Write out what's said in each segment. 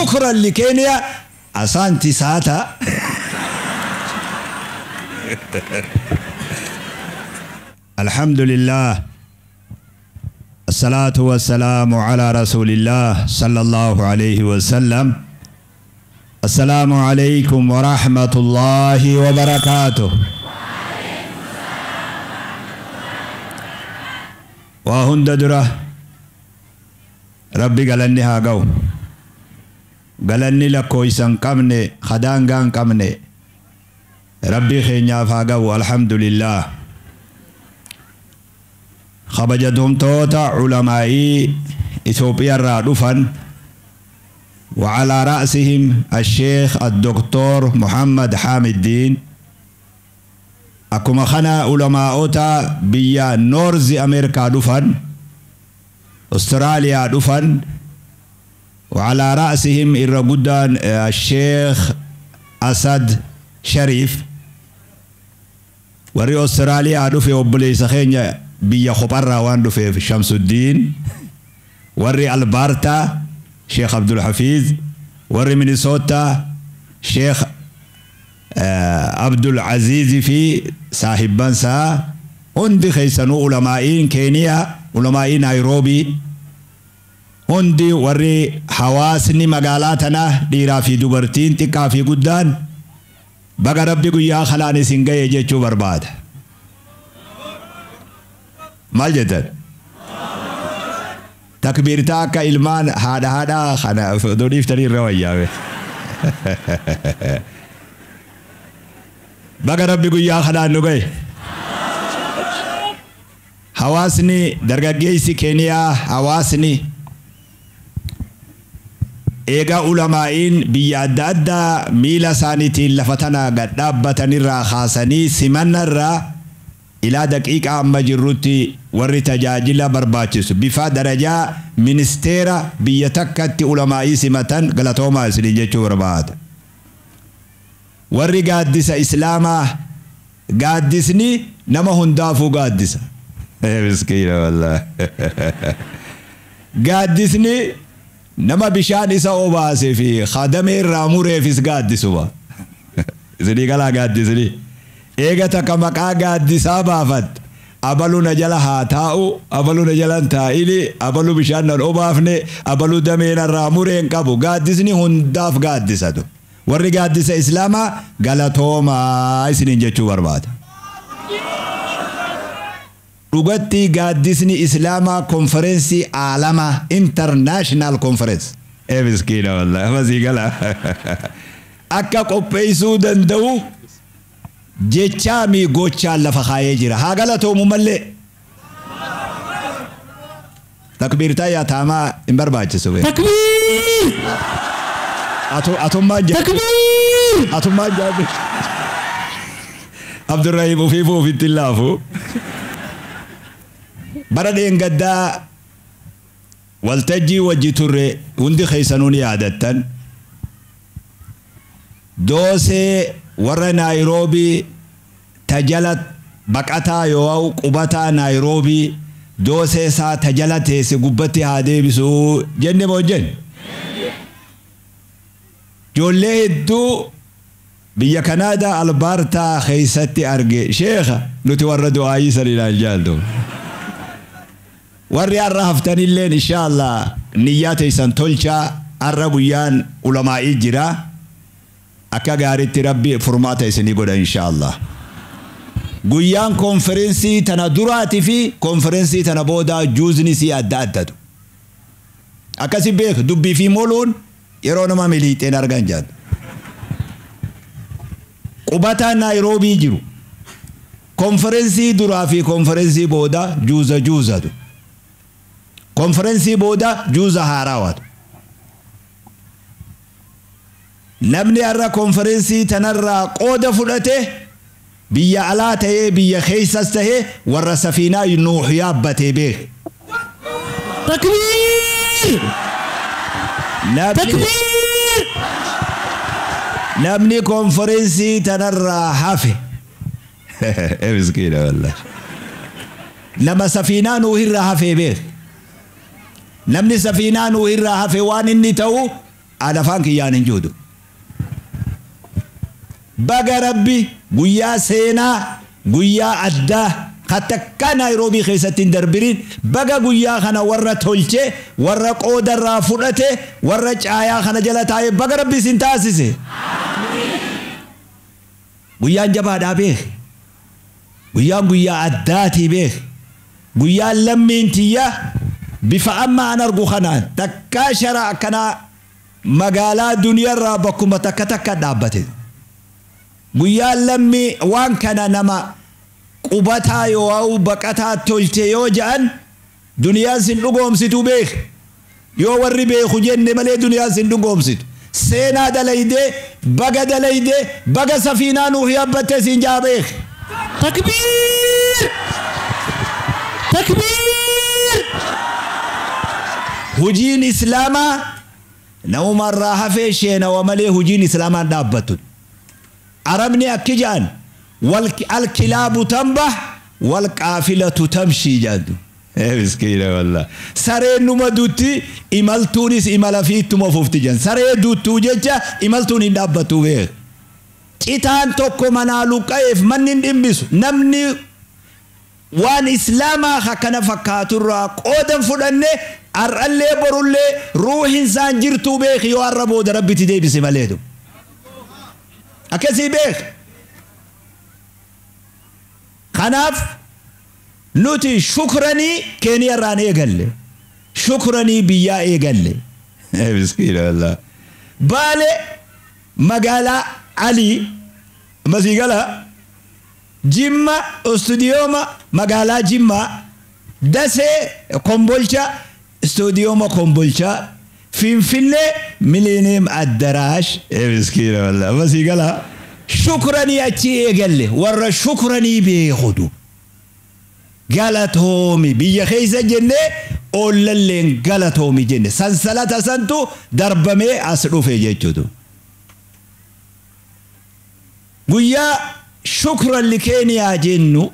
Shukran li Keeniyaa asaanti saata. Alhamdulillah. الصلاة والسلام على رسول الله صلى الله عليه وسلم. السلام عليكم ورحمة الله وبركاته. وهند درة ربي قالني هاقو قالني لكويسان قمني خدان قان قمني ربي خينيا فاقو الحمد لله. خبجتهم توتا علمائي إثيوبيا رادفا وعلى رأسهم الشيخ الدكتور محمد حامد الدين. أكما خنا علماء بيا نورز أمريكا دفن أستراليا دفن وعلى رأسهم الرجدان الشيخ أسد شريف وري أستراليا دفن وبلي سخينيا بيا خبرة وان دفن شمس الدين وري ألبرتا شيخ عبد الحفيظ وري مينيسوتا شيخ عبد العزيز في صاحب بنسا هندي خيسنو علمائين كينيا علمائي نيروبي هندي وري حواسني مقالاتنا ديرا في دبرتين تكا في قدان بقى ربي قيا خلاني سنجي جيتشو برباد مال جدن تكبير تاكا إلمان هذا هذا خنا دونيف تري روايا بقى ربي قيا خلاني نجي حواسني درجة كينيا حواسني إيجا علمائين بيادادا ميلا سانتين لفتنا قد دابتني را خاصني سمن را إلى دقيقة أما جروتي وري تجاجلا برباچس بفا درجة منستيرا بيتكت علمائي سمتن غلطوما سني جچو برباد وري قادس إسلاما قادسني نما هندافو قادس مسكينة والله قادسني نما بشان إسا أوباسي في خادمي الراموري في قادسوا زني قلا قادسني إيغا تكمكا قادسا بافت أبلو نجلا هاتاو أبلو نجلا تائلي أبلو بشان الأوبافني أبلو دمين الراموري انقبو قادسني هنداف قادساتو وري قادس إسلاما قالتوما إسنين جتشو برباد رغتي قادسني إسلاما كونفرنسي عالما انترناشنال كونفرنس ايه مسكينة والله ما زي أكا قبيسو دندو جيتشامي غوتشا لفخايه جرا ها غلطو مملي تكبير تايا تاما امبرباچسو تكبير أتوما تكبير أتوما جاب عبد الرحيم وفيفو في التلافو بردين قدا والتجي وجي وندي خيسنوني عادة دوسي ورا نيروبي تجلت بقعتا يواو قبتا نيروبي دوسي سا تجلت سي قبتي هادي بسو جن بوجن جولي دو بيا كندا البارتا خيستي أرجي شيخة نتوردوا آيسا للجالدو وري الرهفتني اللين إن شاء الله نياتي سنتولشا الربيان علماء جرا أكا غاريت ربي فرماتي سنيقودا إن شاء الله قيان كونفرنسي تنا دراتي في كونفرنسي تنا بودا جوزني سي أدى أكا سيبيك دبي في مولون يرون ما مليتين أرغان جاد قبطا نيروبي جرو كونفرنسي درا في كونفرنسي بودا جوزا جوزا دو كونفرنسي بودا جوزا هاراوات نمني أرى كونفرنسي تنرى قودة فرته بيا علاته بيا خيسسته ورا سفينة نوح يابته به تكبير تكبير نمني كونفرنسي تنرى حافي مسكينة والله لما سفينة نوح الرهافي به namni safiinaa nu irraa hafe waan inni ta'u An afaan kiyyaan hin jiru. Baga Rabbi guyyaa seenaa, guyyaa addaa takka Naayiroobii keessatti hin darbirin, baga guyyaa kana warra tolche, warra qoodarraa fudhate, warra caayaa kana jala taa'e baga Rabbi isin taasise. Guyyaan jabaadhaa beek, guyyaan guyyaa addaatii beek, guyyaan lammiin tiyya bifa amma an argu kanaan takkaa shara akkanaa magaalaa duniyaarraa bakkuma takka takka dhaabbate. Guyyaan lammii waan kana nama qubataa yoo baqataa tolche yoo ja'an duniyaan sin dhugoomsitu beek. Yoo warri beeku jenne malee duniyaan sin dhugoomsitu. Seenaa dalaydee, baga dalaydee, baga safiinaa nuuf yaabbatte siin jaa beek. Takbiir! Takbiir! Hujiin Islaamaa namumarraa hafee sheenawa malee hujiin Islaamaan dhaabbattu. Arabni akki ja'an, alkilaabu tanbah walqaafilatu tamshii jedhu. Miskiina wallah. Sareen numa dutti, imaltuunis imala fi ittuma fufti jedhan. Saree duttuu jecha imaltuun hin dhaabbattu beek. Citaan tokko manaa luqqa'eef manni hin dhimbisu. Namni waan Islaamaa akkana fakkaaturraa qoodan fudhanne har'allee borullee ruuhin isaan jirtuu beeki yoo har'a booda Rabbitti deebise maleetu. Akkasii beek. Kanaaf nuti shukranii Keeniyaarraan eegalle. Shukranii biyyaa eegalle. Miskiina wallah. Baale magaalaa Alii masiigala, Jimma istuudiyooma magaalaa Jimmaa, Dasee Kombolcha istuudiyooma Kombolcha, Finfinnee Millennium Addarash. Miskiina wallah. Masiigala shukranii achii eegalle, warra shukranii beekutu. Galatoomi biyya keessa jennee oollalleen galatoomi jenne, sansalata santu darbamee as dhufe jechuutu. Guyyaa shukran li Keeniyaa jennu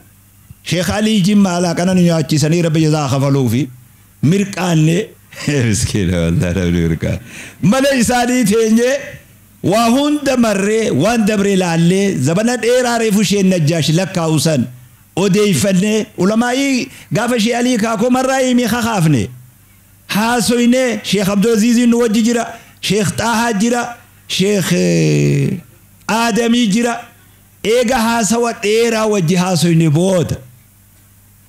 Sheekh Alii Jimmaa alaa kana nu nyaachisanii Rabbi jazaa kafaluu fi mirqaanne. Miskiina wallah, namni mirqaan. Mana isaanii teenyee waa hunda marree, waan dabre laallee, zabana dheeraa reefu isheen Najjaash lakkaa'u san odeeffannee, ulamaa'ii gaafa Sheekh Alii kaakoo marraa himii kakaafne haasoynee. Sheekh Abdulaziiziin nu wajji jira, Sheekh Xaahaa jira, Sheekh Aadamii jira. Eega haasawa dheeraa wajji haasoyne booda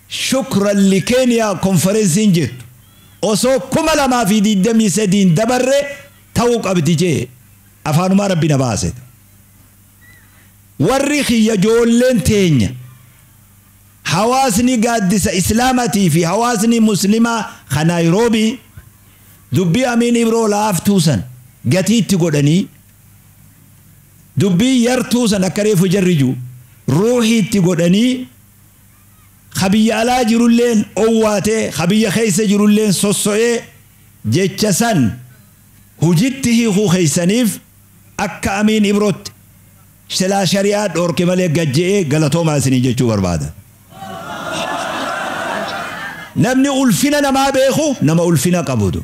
shukran li Keeniyaa konferensiin jettu osoo 2023n dabarre ta'uu qabdi jee afaanumaa Rabbi na baase. Warri kiyya ijoolleen teenya, hawaasni gaaddisa Islaamatii fi hawaasni Muslimaa kan Naayiroobii dubbii Amiin Ibroo laaftuu san gatiitti godhanii, dubbii yartuu san akka reefu jarri jiru ruuhiitti godhanii, ka biyya alaa jirulleen owwaatee, ka biyya keessa jirulleen sosso'ee jecha san hujitti hiikuu keeysaniif akka Amiin Ibrootti silaa shari'aa dhoorke malee gajje'ee galatoomaa isinii jechuu barbaada. Namni ulfina namaa beeku nama ulfina qabutu.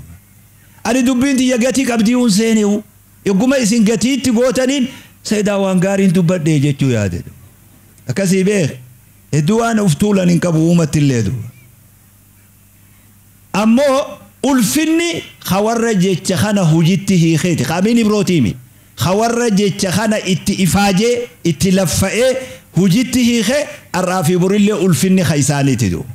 Ani dubbiin tiyya gatii qabdii hun seenewu. Egguma isin gatiitti gootaniin seedaa waan gaariin dubbadhee jechuu yaade. Akkasii beek. Hedduu waan uf tuulan hin qabu uumatti illee duuba. Ammoo ulfinni ka warra jecha kana hujitti hiikeeti. Ka Amiin Ibrootiimi. Ka warra jecha kana itti ifaajee itti laffa'ee hujitti hiikee har'aa fi borillee ulfinni ka isaaniiti duuba.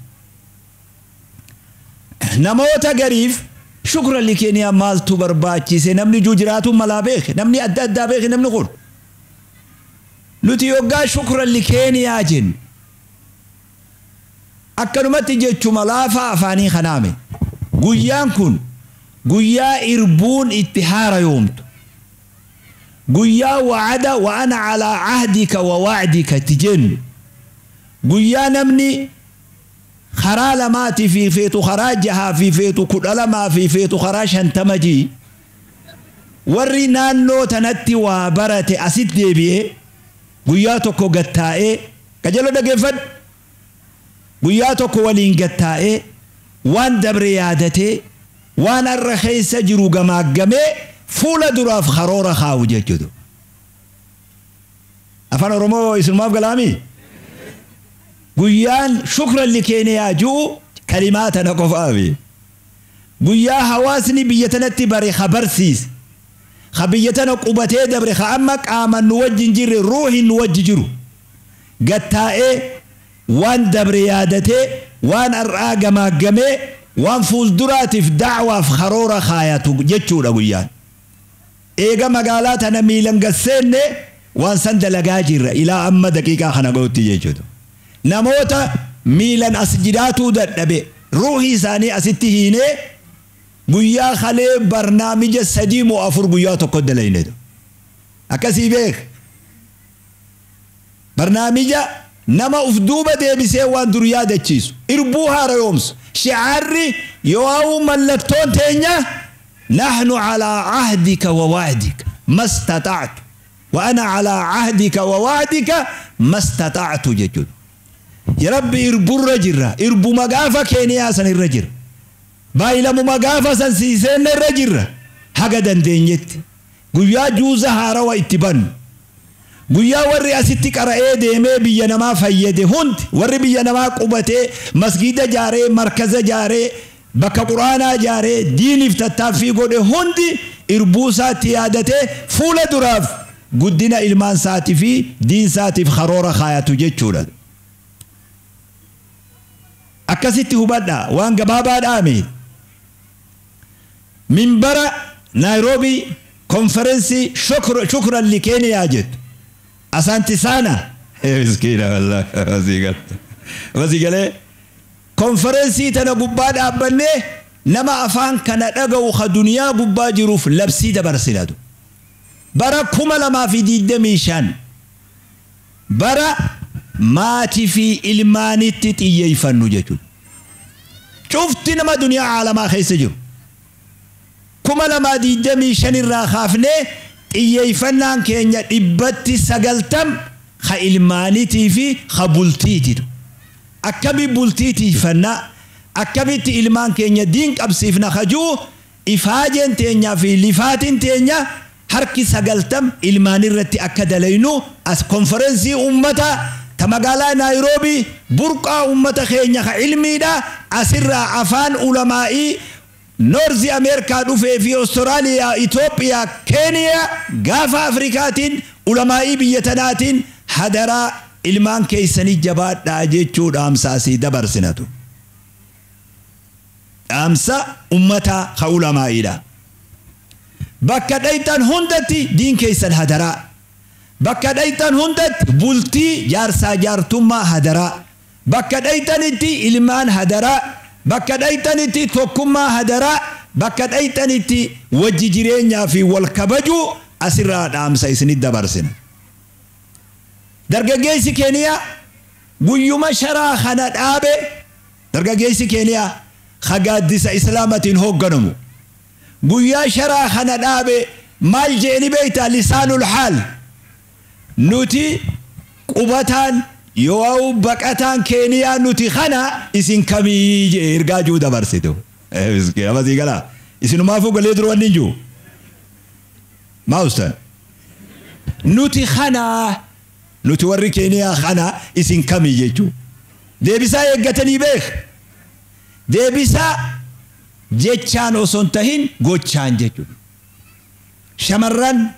Namoota gariif shukran li Keeniyaa maaltu barbaachise namni juu jiraatu malaa beeke, namni adda addaa beeke. Namni kun nuti yoggaa shukran li Keeniyaa jennu akkanumatti jechuma laafaa afaanii kanaame. Guyyaan kun guyyaa irbuun itti haara yoomtu, guyyaa wa'ada wa ana calaa cahdika wa wa'dika itti jennu, guyyaa namni karaa lamaatii fi feetu, karaa jahaa fi feetu, 12 fi feetu, karaa 50 jii warri naannoo tanatti waa barate asit deebi'ee guyyaa tokko gattaa'ee, qajeeloo dhageeffadhu, guyyaa tokko waliin gattaa'ee waan dabre yaadatee, waan har'a keessa jiru gamaaggamee Fuula duraaf karoora kaawu jechuudha. Afaan Oromoo isinumaaf galaami? Guyyaan shukran li Keeniyaa ji'u kalimaa tana qofaafi. Guyyaa hawaasni biyya tanatti bare ha barsiise. Ha biyya tana qubatee dabre ha amma qaaman nu wajjin jirre ruuhin nu wajji jiru. Gattaa'ee waan dabre yaadatee waan har'aa gamaaggamee waan fuulduraatiif da'waaf karoora kaayatu jechuudha guyyaan. Eega magaalaa tana miilan gasseenne waan san dalagaa jirra ilaa amma daqiiqaa kana ga'utti jechuudha. Namoota miilan as jiraatuu dadhabe ruuhii isaanii asitti hiinee guyyaa kalee barnaamija 3 moo 4 guyyaa tokko dalayne. Akkasii beek. Barnaamija nama uf duuba deebisee waan dur yaadachiisu irbuu haarayoomsu shicaarri yoo mallattoon teenya نحن على عهدك ووعدك ما استطعت وأنا على عهدك ووعدك ما استطعت جدود. يا ربي إربو الرجل إربو مقافة كينيا سن الرجل بايلمو مقافة سن سيسين الرجل هكذا دينيت قويا جوزة هاروا اتبان قويا وري أستك أرأي ديمي بيانما فايده هند وري بيانما قبته مسجد جاري مركز جاري bakka quraanaa jaaree diiniif tattaaffii godhe hundi irbuu isaatti yaadatee fuula duraaf guddina ilmaan isaatii fi diin isaatiif karoora kaayatu jechuudha. Akkasitti hubadha waan gabaabaadhaami. Minbara Naayiroobii konferensii shukran li Keeniyaa jettu. Asanti sana. Miskiina wallahi wasii galee. Konferensii tana gubbaa dhaabbannee nama afaan kana dhaga'u ka duniyaa gubbaa jiruuf labsii dabarsinatu. Bara 2025 bara maatii fi ilmaanitti xiyyeeffannu jechuudha. Cufti nama duniyaa caalamaa keessa jiru. 2025 irraa kaafnee xiyyeeffannaan keenya 190 ka ilmaaniitii fi ka bultiitiitu. Akkami bultiitiifannaa akkamitti ilmaan keenya diin qabsiifna kajuu ifaajeen teenyaa fi lifaatiin teenya harki 90 ilmaan irratti akka dalaynu as konferensii ummata ta magaalaa Naayiroobii burqaa ummata keenya ka ilmiidha asirraa afaan ulamaa'ii Noorzi Ameerikaa dhufee fi Awustiraaliyaa, Itoophiyaa, Keeniyaa gaafa Afrikaatiin ulamaa'ii biyya tanaatiin hadaraa ilmaan keessanii jabaadhaa jechuu dhaamsa asii dabarsinatu. Dhaamsa ummata ka ulamaa'iidha. Bakka dhayxan hundatti diin keessan hadaraa. Bakka dhayxan hundatti bultii jaarsaa jaartummaa hadaraa. Bakka dhayxanitti ilmaan hadaraa. Bakka dhayxanitti tokkummaa hadaraa. Bakka dhayxanitti wajji jireenyaa fi wal kabajuu asirraa dhaamsa isinit dabarsina. Dargaggeessi Keeniyaa guyyuma sharaa kana dhaabe dargaggeessi Keeniyaa gaaddisa islaamatiin hoogganamu. Guyyaa sharaa kana dhaabe maal jeeni beektaa lisaanul haal nuti qubataan yoo baqataan Keeniyaa nuti kana isin kamii jee ergaa jiru dabarsitu. Miskiina galaa isinumaafuu galee dura wanni hin jiru. Maawustan nuti kana nuti warri Keeniyaa kana isin kamii jechuudha. Deebisaa eeggatanii beek. Deebisaa jechaan osoo hin tahin gochaan jechuudha. Shamarran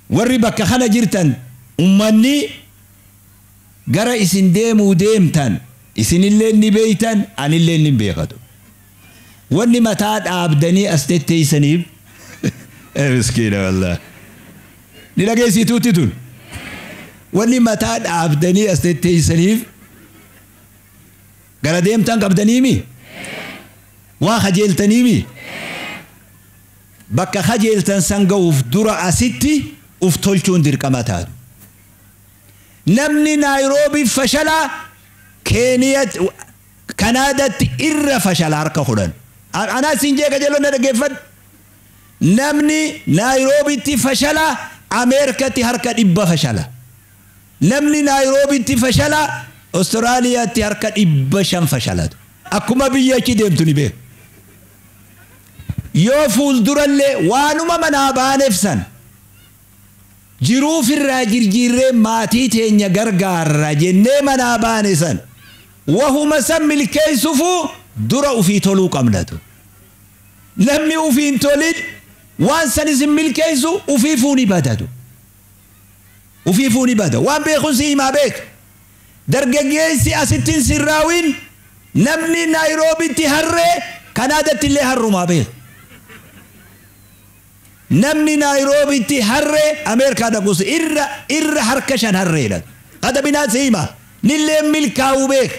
warri bakka kana jirtan ummanni gara isin deemuu deemtan isinillee ni beeytan anillee ni beekatu. Wanni mataa dhaabdanii as tetteessaniif miskiina wallahi. Ni dhageessituutti tun. Wanni mataa dhaabdanii as tetteessaniif gara deemtan qabdaniimi? Waa kajeeltaniimi? Bakka kajeeltan san ga'uuf dura asitti uf tolchuun dirqama taatu. Namni Naayiroobii fashalaa Keeniyaa Kanaadaatti irra fashala harka 10. Anaa siin jee qajeeloo na dhaggeeffadhu. Namni Naayiroobiitti fashalaa Ameerikaatti harka 100 fashala. Namni Naayiroobiitti fashala Awustiraaliyaatti harka 500 fashalatu. Akkuma biyya achi deemtu ni beeku. Yoo fuuldurallee waanuma manaa baaneef san jiruufirraa jirjiirree maatii teenya gargaarra jennee manaa baane san wahuma san milkeessufuu dura ufii toluu qabnatu. Namni ufiin tolin waan san isin milkeessu ufiifuu ni badatu. Ufiifuu ni bada. Waan beekun si himaa beek. Dargaggeessi asittiin sirraawin namni Naayiroobitti harree Kanaadatti illee harrumaa beek. Namni Naayiroobitti harree Ameerikaa dhaqus irra harka 5 harreedha. Qadabinaa si himaa. Nillee milkaa'uu beek.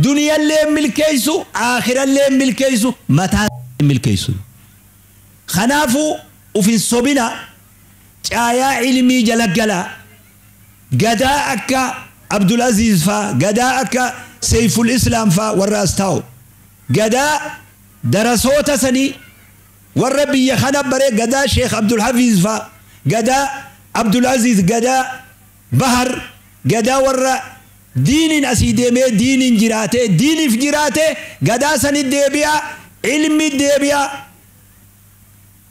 Duniyaallee milkeessu, aakhirallee milkeessu, mataa milkeessu. Kanaafuu ufin sobina caayaa ilmii jala galaa gadaa akka Abdulaziz faa, gadaa akka Seyful Islaam faa warra as taa'u, gadaa darasoota sanii warra biyya kana baree gadaa Sheekh Abdulhafiz faa, gadaa Abdulaziz, gadaa Bahar, gadaa warra diiniin asii deemee diiniin jiraatee diiniif jiraatee gadaa sanii deebi'a, ilmi deebi'a,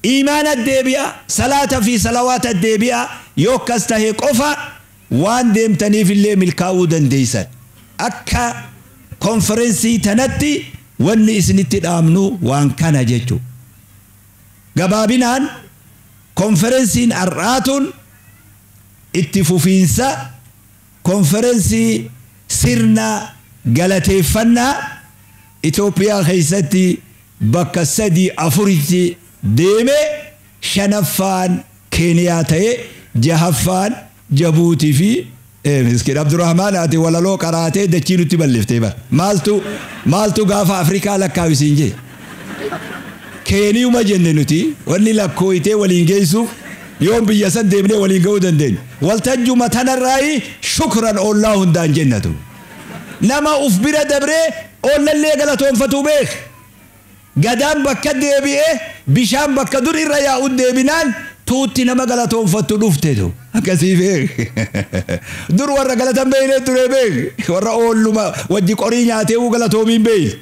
iimaana deebi'a, salaata fi salawaata deebi'a. Yoo akkas tahe qofa waan deemtaniif illee milkaa'uu dandeessan. Akka konferensii tanatti wanni isinitti dhaamnu waan kana jechuudha. Gabaabinaan konferensiin har'aatuun itti fufiinsa konferensii sirna galateeffannaa Itoophiyaa keessatti bakka 3-4 deeme, 5ffaan Keeniyaa ta'e, 6ffaan Jabuutii fi miskin Abdurrahmaan ati walaloo qaraatee dachii nutti balleeftee bara. Maaltu gaafa Afrikaa lakkaawisiin jee? Keeniyuma jenne nuti wanni lakkooyitee waliin geessuuf yoom biyya san deemnee waliin ga'uu dandeenya. Waltajjuma tanarraayi shukran oollaa hundaan jennatu. Nama uf bira dabree oollallee galatoonfatuu beek. Gadaan bakka deebi'ee bishaan bakka dur irra yaa'u deebinaan tuutti nama galatoonfattu dhufteetu. Akkasii beek. Dur warra galatan beeknee ture beek. Warra oolluma wajji qorii nyaatee galatoomiin beek.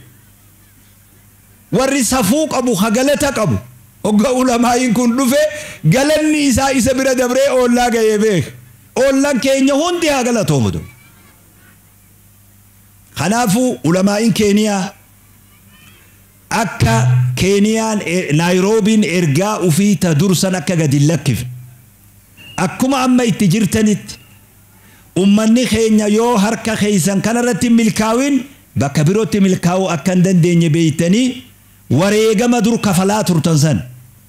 Warri safuu qabu ha galata qabu. Hogga ulamaa'iin kun dhufe galanni isaa isa bira dabree oollaa ga'ee beek. Oollaan keenya hundi haa galatoomutu. Kanaafuu ulamaa'iin Keeniyaa akka Keeniyaan Naayiroobiin ergaa ufii ta dursan akka gadi hin lakkifne. Akkuma amma itti jirtanitti ummanni keenya yoo harka keessan kanarratti milkaa'in bakka birootti milkaa'uu akka hin dandeenye beektanii wareegama dur kafalaa turtan san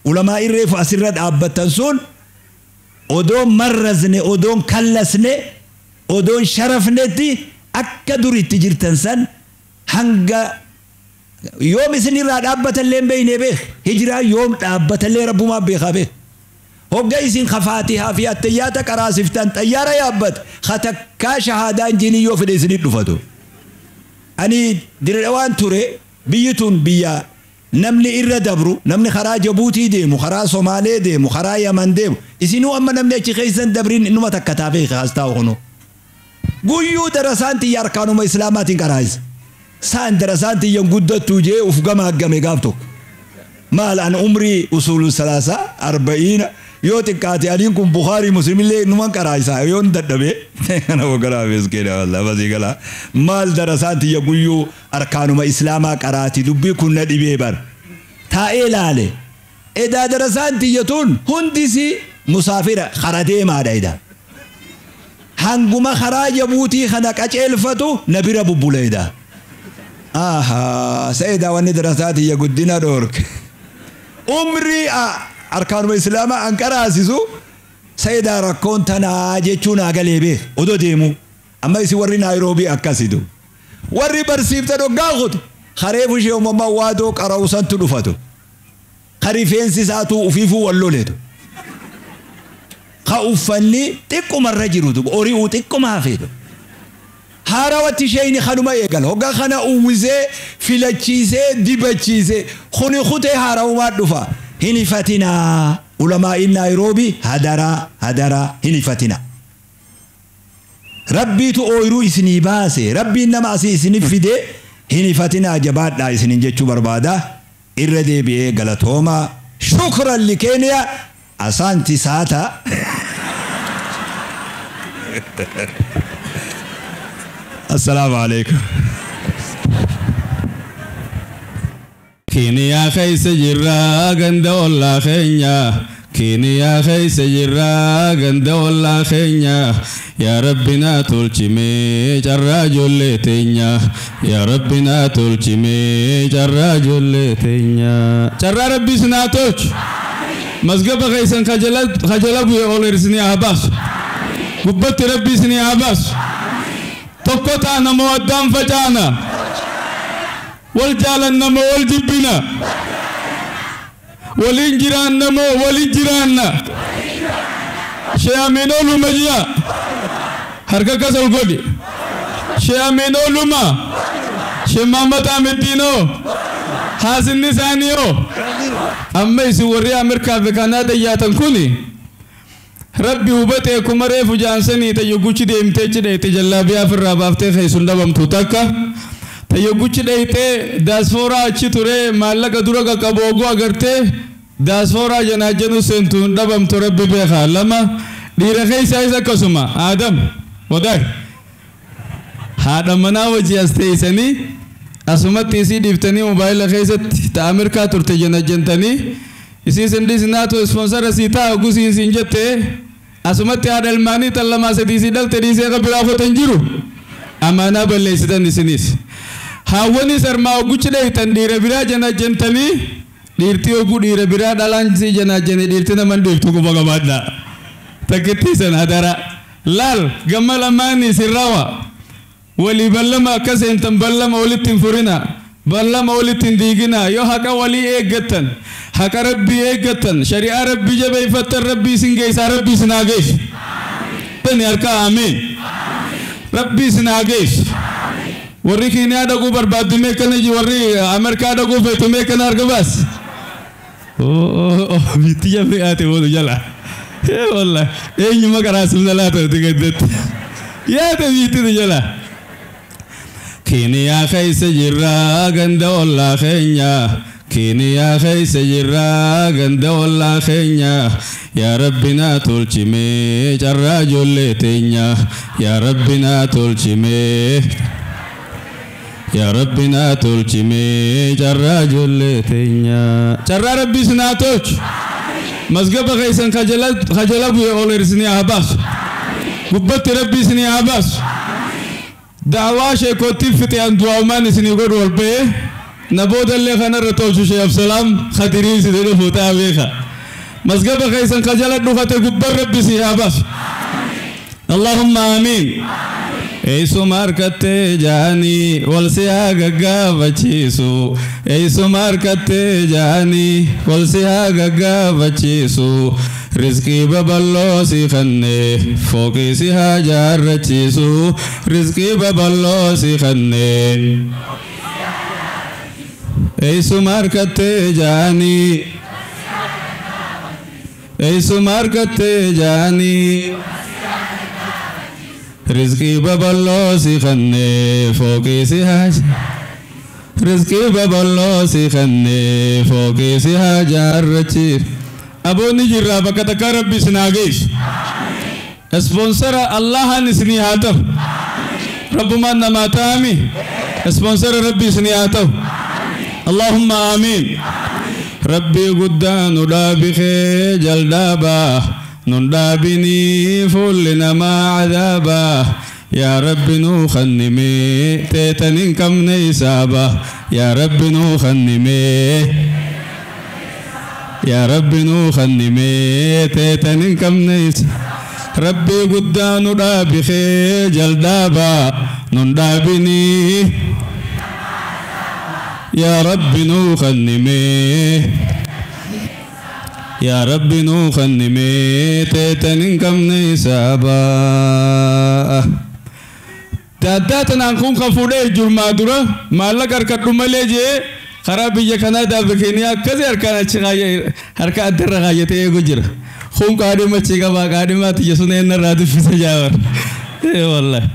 ulamaa irreefu asirra dhaabbattan sun odoon marrazne, odoon kallasne, odoon sharafnetti akka dur itti jirtan san hanga yoom isin irraa dhaabbatallee hin beekne beek. Hijiraa yoom dhaabbatallee rabbumaa beekaa beek. Hogga isin kafaatihaa fi attayyaata qaraasiftan xayyaara yaabbat katakkaa shahaadaan jinii yoo fedhe isinit dhufatu. Ani dirre waan ture biyyi tun biyya namni irra dabru, namni karaa Jabuutii deemu, karaa Somaalee deemu, karaa Yaman deemu, isinuu amma namni achi keessan dabriin innuma takka taafee kaas taa'u kunu. Guyyuu darasaan tiyya arkaanuma islaamaatiin qaraayisa. Saan darasaan tiyyan guddattuu jee uf gama haggame gaaf tokko. Maal an umrii usuulu 30 40 yoo xiqqaate aniin kun Bukhaarii Muslimillee innuman qaraayisa yoon dadhabe. Kana hogganaa miskiina wallah basii galaa. Maal darasaan tiyya guyyuu arkaanuma islaamaa qaraati dubbii kun na dhibee bar. Taa'ee laale. Edaa darasaan tiyya tun hundisi musaafira kara deemaadha edaa. Hanguma karaa Jabuutii kana qaceelfatu na bira bubbula edaa. Ahaa seedaa wanni darasaa tiyya guddina dhoorke. Umrii arkaanuma islaamaa an qaraasisu seedaa rakkoon tanaa jechuun haa galee beek odoo deemu. Amma isin warri Naayiroobii akkasitu. Warri barsiiftan hoggaa kutu kareefu ishee uumamaa waadoo qara'usantu dhufatu. Karifeensi isaatu ufiifuu wal loletu. Ka uffanni xiqqumarra jirutu hori'uu xiqquma hafeetu. Haarawatti isheen kanuma eegala. Hoggaa kana uwwisee filachiisee dibachiisee kuni kutee haarawumaa dhufa. Hin ifatinaa. Ulamaa'iin Naayiroobii hadaraa hadaraa hin ifatinaa. Rabbiitu ooyiruu isinii baase. Rabbiin nama asii isiniif fide hin ifatinaa jabaadhaa isiniin jechuu barbaada. Irra deebi'ee galatoomaa. Shukran li Keeniyaa. Asaanti saata. Assalaamu alaikum. Keeniyaa keessa jirra ganda ollaa keenya. Keeniyaa keessa jirra ganda ollaa keenya. Yaa Rabbi naa tolchimee carraa ijoollee teenya. Yaa Rabbi naa tolchimee carraa ijoollee teenya. Carraa Rabbi isin haa tolchu. Mazgaba keessan kajala bu'e ol isinii haa baasu. Gubbatti Rabbi isinii haa baasu. Tokko taana moo addaan facaana. Wal jaalanna moo wal jibbina. Waliin jiraanna moo waliin jiraanna. Shee Amiin ooluma ji'a. Harka akkas ol godhi. Shee Amiin ooluma. Shee Mahammad Ahmeddiinoo. Haasinni isaanii hoo. Amma isin warri Ameerikaa fi Kanaadaa yaatan kuni Rabbi hubatee kuma reefu jaansanii tayyo deemtee cidheete jallaabiyaa ofirraa baaftee keessun dhabamtu takka. Tayyo guchi dheeytee daaspooraa achi turee maallaqa dura qaqqabu oguu agartee daaspooraa janaajjanuu seentu hin dhabamtu Rabbi beekaa. Lama dhiira keessaayis akkasuma Aadam wadaay haadha manaa wajji as teessanii asumatti isii dhiiftanii mobaayila keessatti ta Ameerikaa turte janajjantanii isii sin dhiisinaatu ispoonsara sii ta'a oguu siin siin jettee asumatti haadha ilmaanii tan lamaa sadii sii dhalte dhiisee kan biraa uffatan jiru amaanaa balleessitan isinis. Haawwanis armaa oguchi dheeytan dhiira biraa janajjantanii dhiirtii oguu dhiira biraa dhalaan sii janajjanii dhiirti naman dhiiftu quba qabaadha. Takkittii san hadara. Laal gama lamaanii sirrawa. Walii ballama akka seentan ballama walitti hin furina. Ballama walitti hin diigina. Yoo haqa walii eeggattan, haqa Rabbii eeggattan, shari'aa Rabbii jabeeffattan Rabbii isin geessaa Rabbii isin haa geessu. Tani harka amiin. Rabbii isin haa geessu. Warri Keeniyaa dhaquu barbaaddu mee kana ji warri Ameerikaa dhaquu feetu mee kana harka baas. Bitti jabee haate boolu jala. Wallahi eenyuma karaa sirna laata nuti gaddatti. Yaate biitti jala. Keeniyaa keessa jirra ganda ollaa keenya. Keeniyaa keessa jirra ganda ollaa keenya. Yaa Rabbi naa tolchimee carraa ijoollee teenya. Yaa Rabbi naa tolchimee. Yaa Rabbi naa tolchimee carraa ijoollee teenya. Carraa Rabbi isin haa tolchu. Mazgaba keessan kajala bu'e ol isinii haa baasu. Gubbatti Rabbi isinii haa baasu. Da'awaa sheekootti fixeen du'aamaan isinii godhu ol ba'ee na boodallee kanarra tolchu Shee Absalaam Khadirii isinii dhufu ta'a beeka. Mazgaba keessan kajala dhufate gubban Rabbi isinii haa baasu. Allahumma amiin. Eessuma harkattee jaanii wal si haa gaggaafachiisu. Eessuma harkattee jaanii wal si haa gaggaafachiisu. Rizqii babal'oo si kennee fooqii si haa jaarrachiisu. Rizqii babal'oo si kennee. Eessuma harkattee jaanii. Eessuma harkattee jaanii. Rizqii babal'oo si kennee fooqii si haa Rizqii babal'oo si kennee fooqii si haa jaarrachiisu. Aboonni jirraa bakka takkaa Rabbi isin haa geessu. Ispoonsara Allahan isinii haa ta'u. Rabbumaan namaa ta'ami. Ispoonsara Rabbi isinii haa ta'u. Allahumma amiin. Rabbii guddaa nu dhaabi kee jaldaabaa. Nun dhaabinii fuulli namaa cadaabaa. Yaa Rabbi nuu kennimee teetan hin qabne hisaaba. Yaa Rabbi nuu kennimee. Yaa Rabbi nuu kennimee teetan hin qabne Rabbii guddaa nu dhaabi kee jaldaabaa. Nun dhaabinii. Yaa Rabbi nuu kennimee. Yaa Rabbi nuu kennimee teetan hin qabne hisaabaa. Daaddaa tanaan kun kan fuudhee jirmaa dura maallaqa harkadhu malee jee karaa biyya kanaa fi Keeniyaa akkasii harkaan achi harka addarra kaayyatee eegu jira. Kun qaadhima achi qabaa qaadhimaa tiyya sun eenyarraa dubbisa jaawar. Wallahi.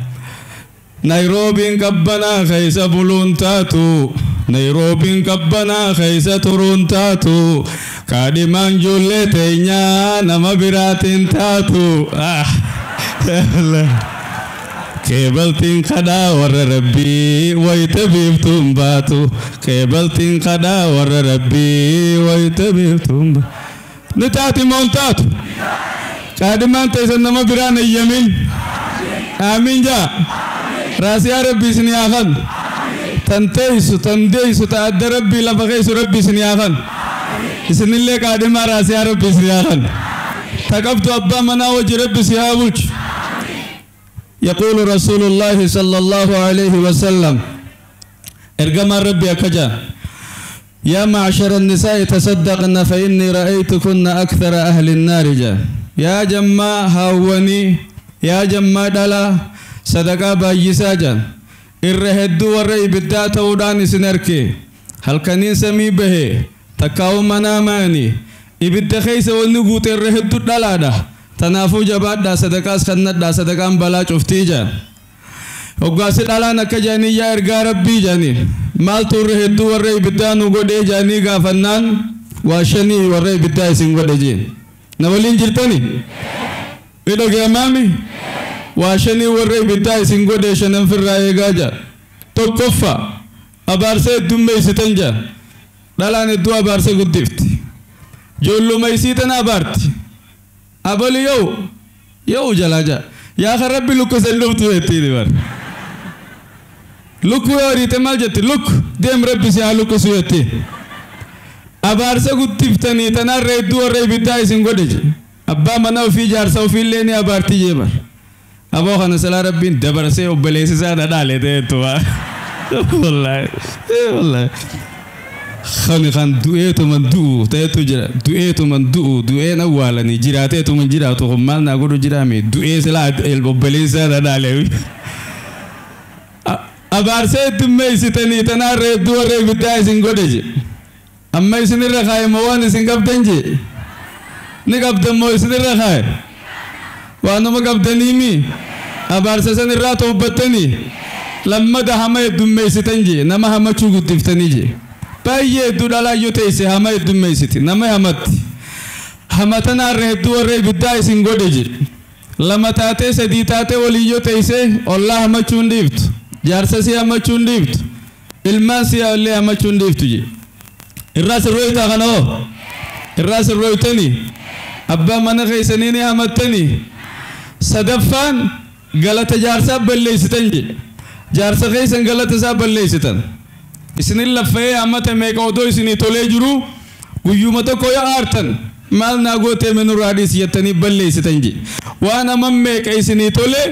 Naayiroobiin qabbanaa keessa buluun taatu. Nairoobiin qabbanaa keessa turuun taatu kaadhimaan ijoollee teenyaa nama biraatiin taatu. Keebaltiin kadhaa warra rabbii wayita biiftuun baatu. Keebaltiin kadhaa warra rabbii wayita biiftuun baatu. Ni taati moo hin taatu? Kaadhimaan teessan nama biraan eeyyamin. Amiin jaa. Raasiyaa rabbii isin haa kennu. Tan teessu tan deessu ta adda rabbii lafa keessu rabbii isin haa kennu. Isinillee kaadhimaa raasiyaa rabbii isin haa kennu. Ta qabdu abbaa manaa wajji rabbi si haa bulchu. يقول رسول الله صلى الله عليه وسلم ارجم ربي أكجا يا معشر النساء تصدقن فإني رأيتكن أكثر أهل النار جا يا جماعة هاوني يا جماعة دلا صدقة بايسا جا الرهدو والرأي بالذات ودان سنركي هل كنين سمي به تكاو مناماني إبت خيس ونقوت الرهدو دلا ده تنافو جبات دا صدقاس خنت دا صدقان بلا چفتي جا وقاسد على نكا جاني يا ارقا ربي جاني مال تور هدو ورأي بدانو قدي جاني غافنان واشني ورأي بداي سنقودي جين نولين جرتني إلو قيامامي واشني ورأي بداي سنقودي شنن في الرأي غاجا تقفا أبارسي دمي ستنجا دلان الدو أبارسي قدفت جولو ميسيتنا أبارتي أبولي يو يو جلاجا يا أخي ربي لوكو سلوفتو يتيني بار لوكو يوري تمال جتي لوك ديم ربي سيها لوكو سيوتي أبارسا قد تنار ريدو ورأي بتاعي سنقودج أبا مناو في جارسا وفي الليني أبارتي جيبر أبو خانا سلا ربي دبرسي وبليسي سانا دالي تيتوا والله والله خاني خان du'eetu man du'u ta'etu jira du'eetu man du'u du'een awwaalanii jiraateetu man jiraatu kun maal naa godhu jiraame du'ee silaa obboleessaa dhadhaale abaarsee heddummeessitanii tanaarra hedduu warra ibiddaa isin godhe je amma isinirra kaaye moo waan isin qabdan je ni qabdan moo isinirra kaaye waanuma qabdaniimi abaarsa san irraa toobbattanii lammada hama heddummeessitan je nama hamachuu guddiftanii je baay'ee hedduu dhalaa yoo teesse hama heddummeessiti nama hamatti hamatanaarra hedduu warra ibiddaa isin godhe jedhe lama taatee sadii taatee walii yoo teesse ollaa hamachuu hin dhiiftu jaarsa si hamachuu hin dhiiftu ilmaan si illee hamachuu hin dhiiftu jedhe irraa sirrooytaa kana hoo irraa sirrooytanii abbaa mana keessanii ni hamattanii sadaffaan galata jaarsaa balleessitan jedhe jaarsa keessan galata isaa balleessitan isinin laffee ammata meeqa odoo isinii tolee jiru guyyuma tokko yoo aartan maal naa gootee menurraa dhiisi jettanii balleessitan je waan amma meeqa isinii tolee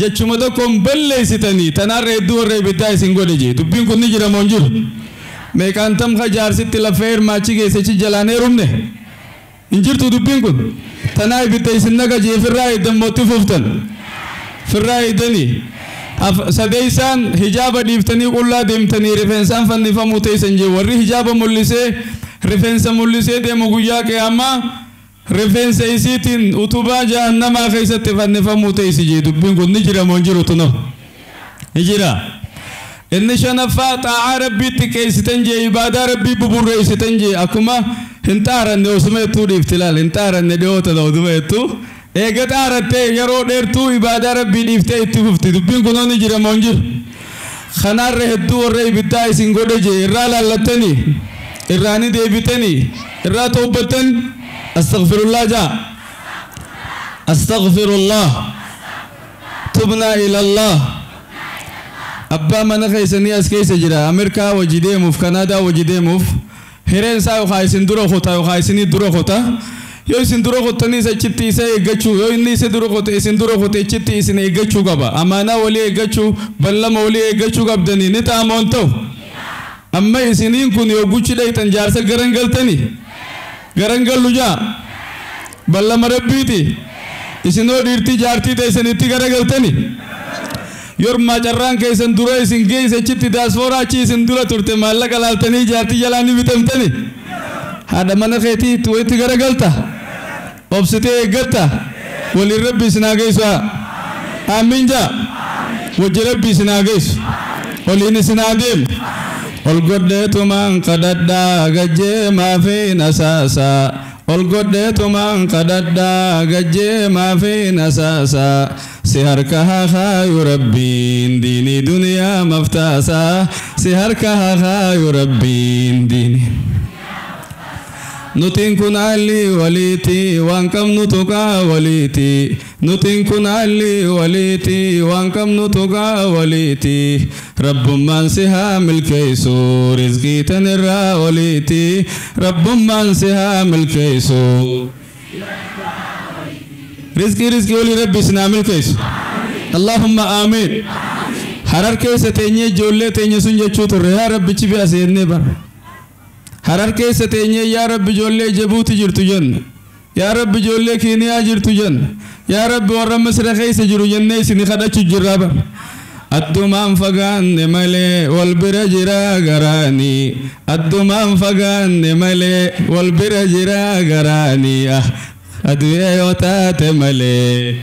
jechuma tokkoon balleessitanii tanaarra hedduu warra ibiddaa isin godhe je dubbiin kun ni jira moo hin jiru meeqaan tamka jaarsitti laffee hirmaachi geessichi jalaan heerumne hin jirtu dubbiin kun tanaa ibidda isin naga jee firraa eeddamootti fuftan firraa eeddanii sadeessaan hijaaba dhiiftanii qullaa deemtanii rifeensaan fannifamuu teessan jee warri hijaaba mul'isee rifeensa mul'isee deemu guyyaa qiyaamaa rifeensa isiitiin utubaa jahannamaa keessatti fannifamuu teessi jee dubbiin kun ni jira moo hin jiru tunoo ni jira inni shanaffaa xaa'aa rabbiitti qeessitan jee ibaadaa rabbii buburreessitan jee akkuma hin xaaranne osuma jettuu dhiifti laal hin xaaranne dhiyoota osuma jettuu eega xaarattee yeroo dheertuu ibaadaa rabbii dhiiftee itti fufti dubbiin kunoo ni jira moo hin jiru kanaarra hedduu warra ibiddaa isin godhe jee irraa laallattanii irraa ni deebitanii irraa toobbattan astaghfirullah jaa astaghfirullah tubnaa ilallah abbaa mana keessanii as keessa jira ameerikaa wajji deemuuf kanaadaa wajji deemuuf hireen isaa yookaan isin dura kutaa yookaan isinii dura kutaa yoo isin dura kuttanii achitti isa eeggachuu yoo inni isa dura kute isin dura kute achitti isin eeggachuu qaba amaanaa walii eeggachuu ballama walii eeggachuu qabdanii ni ta'a moo hin ta'u amma isiniin kun yoo guchi dhaytan jaarsa garan galtanii garan gallu jaa ballama rabbiiti isinoo dhiirtii jaartii teessanitti gara galtanii yormaa carraan keessan dura isin geesse achitti daaspooraa achi isin dura turte maallaqa laaltanii jaartii jalaa ni bitamtanii haadha mana keetii wayitti gara galta obsitee eeggatta waliin rabbi isin haa geessu amiin jaa wajji rabbi isin haa geessu waliin isin haa deemu Ol godheetumaan kadhadhaa gajjeemaa fi nasaasaa. Ol godheetumaan kadhadhaa gajjeemaa fi nasaasaa. Si harka haa kaayu rabbiin diinii duniyaa maftaasaa. Si harka haa kaayu rabbiin diinii. Nutiin kun alli waliiti waan qabnu tuqaa waliiti. Nutiin kun alli waliiti waan qabnu tuqaa waliiti. Rabbummaan si haa milkeessu rizqii tanirraa oliiti. Rabbummaan si haa milkeessu. Rizqii rizqii olii rabbi isin haa milkeessu. Allahumma amiin. Harar keessa teenyee ijoollee teenye sun jechuu turre yaa rabbichi bi'a seennee bara. Harar keessa teenyee yaa rabbi ijoollee Jabuuti jirtu jenna. Yaa rabbi ijoollee Keeniyaa jirtu jenna. Yaa rabbi warra Misra keessa jiru jennee isin kadhachuu jirraa bara. Addumaan fagaanne malee wal bira jira garaanii. Addumaan fagaanne malee wal bira jira garaanii. Adu'ee yoo taate malee.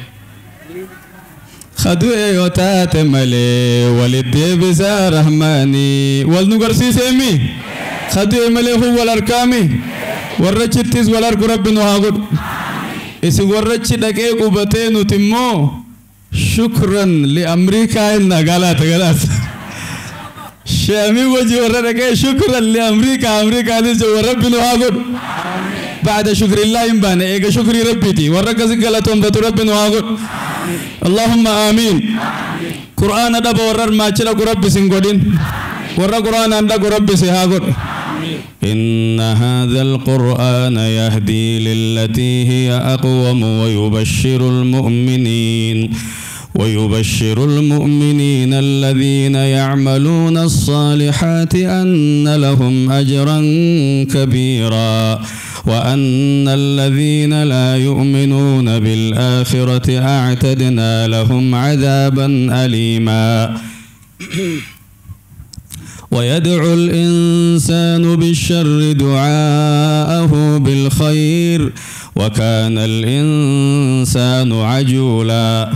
Adu'ee yoo taate malee walitti deebisaa rahmaanii. Wal nu garsiiseemi. Khaduu malee kun wal arkaami. Warra chittis wal argu rabbi nu haa godhu. Isin warra chi dhaqee qubatee nuti immoo shukran li Amriikaa inna galaata galaata. Sheemii wajji warra dhaqee shukran li Amriikaa Amriikaanis warra rabbi nu haa godhu. Ba'da shukrillah hin baane eega shukrii rabbiiti warra akkasi galatoomfatu rabbi nu haa godhu. Allahumma amiin. Qur'aana dhaba warra armaachi dhaqu rabbi sin godhin. Warra qur'aanaan dhaqu rabbi si haa godhu. إن هذا القرآن يهدي للتي هي أقوم ويبشر المؤمنين الذين يعملون الصالحات أن لهم أجرا كبيرا وأن الذين لا يؤمنون بالآخرة أعتدنا لهم عذابا أليما. ويدعو الإنسان بالشر دعاءه بالخير وكان الإنسان عجولا.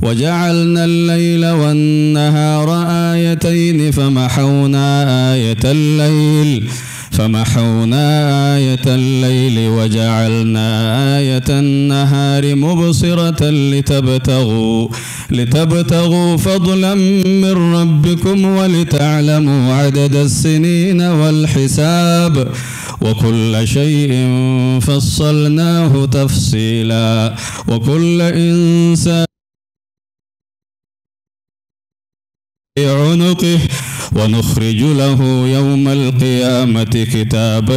وجعلنا الليل والنهار آيتين فمحونا آية الليل وجعلنا آية النهار مبصرة لتبتغوا فضلا من ربكم ولتعلموا عدد السنين والحساب وكل شيء فصلناه تفصيلا. وكل إنسان عنقه ونخرج له يوم القيامة كتابا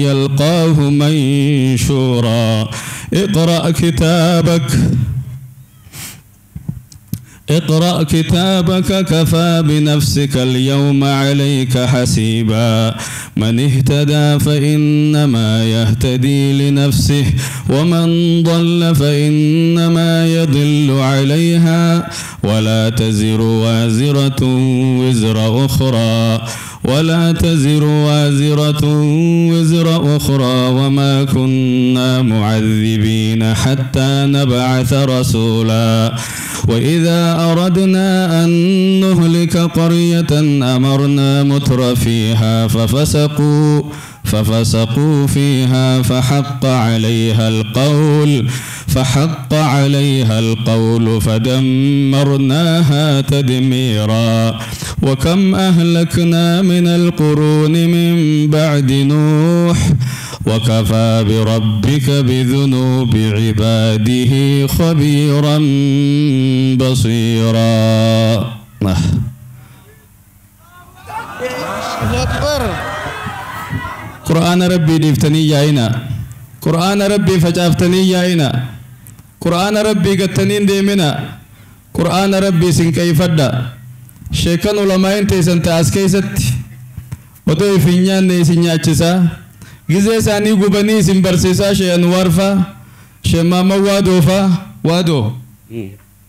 يلقاه منشورا. اقرأ كتابك كفى بنفسك اليوم عليك حسيبا. من اهتدى فإنما يهتدي لنفسه ومن ضل فإنما يضل عليها. ولا تزر وازرة وزر أخرى وما كنا معذبين حتى نبعث رسولا. وإذا أردنا أن نهلك قرية أمرنا متر فيها ففسقوا فيها فحق عليها القول فدمرناها تدميرا. وكم أهلكنا من القرون من بعد نوح وكفى بربك بذنوب عباده خبيرا بصيرا. قرآن ربي دفتني ياينا، قرآن ربي فجافتني ياينا، قرآن ربي قتنين ديمنا، قرآن ربي سنكي فدا شيكان علماء تيسن تاسكيست ودوي فينيان نيسن ياتشسا غزي ساني غبني سن برسيسا شي انوارفا شي ماما وادوفا وادو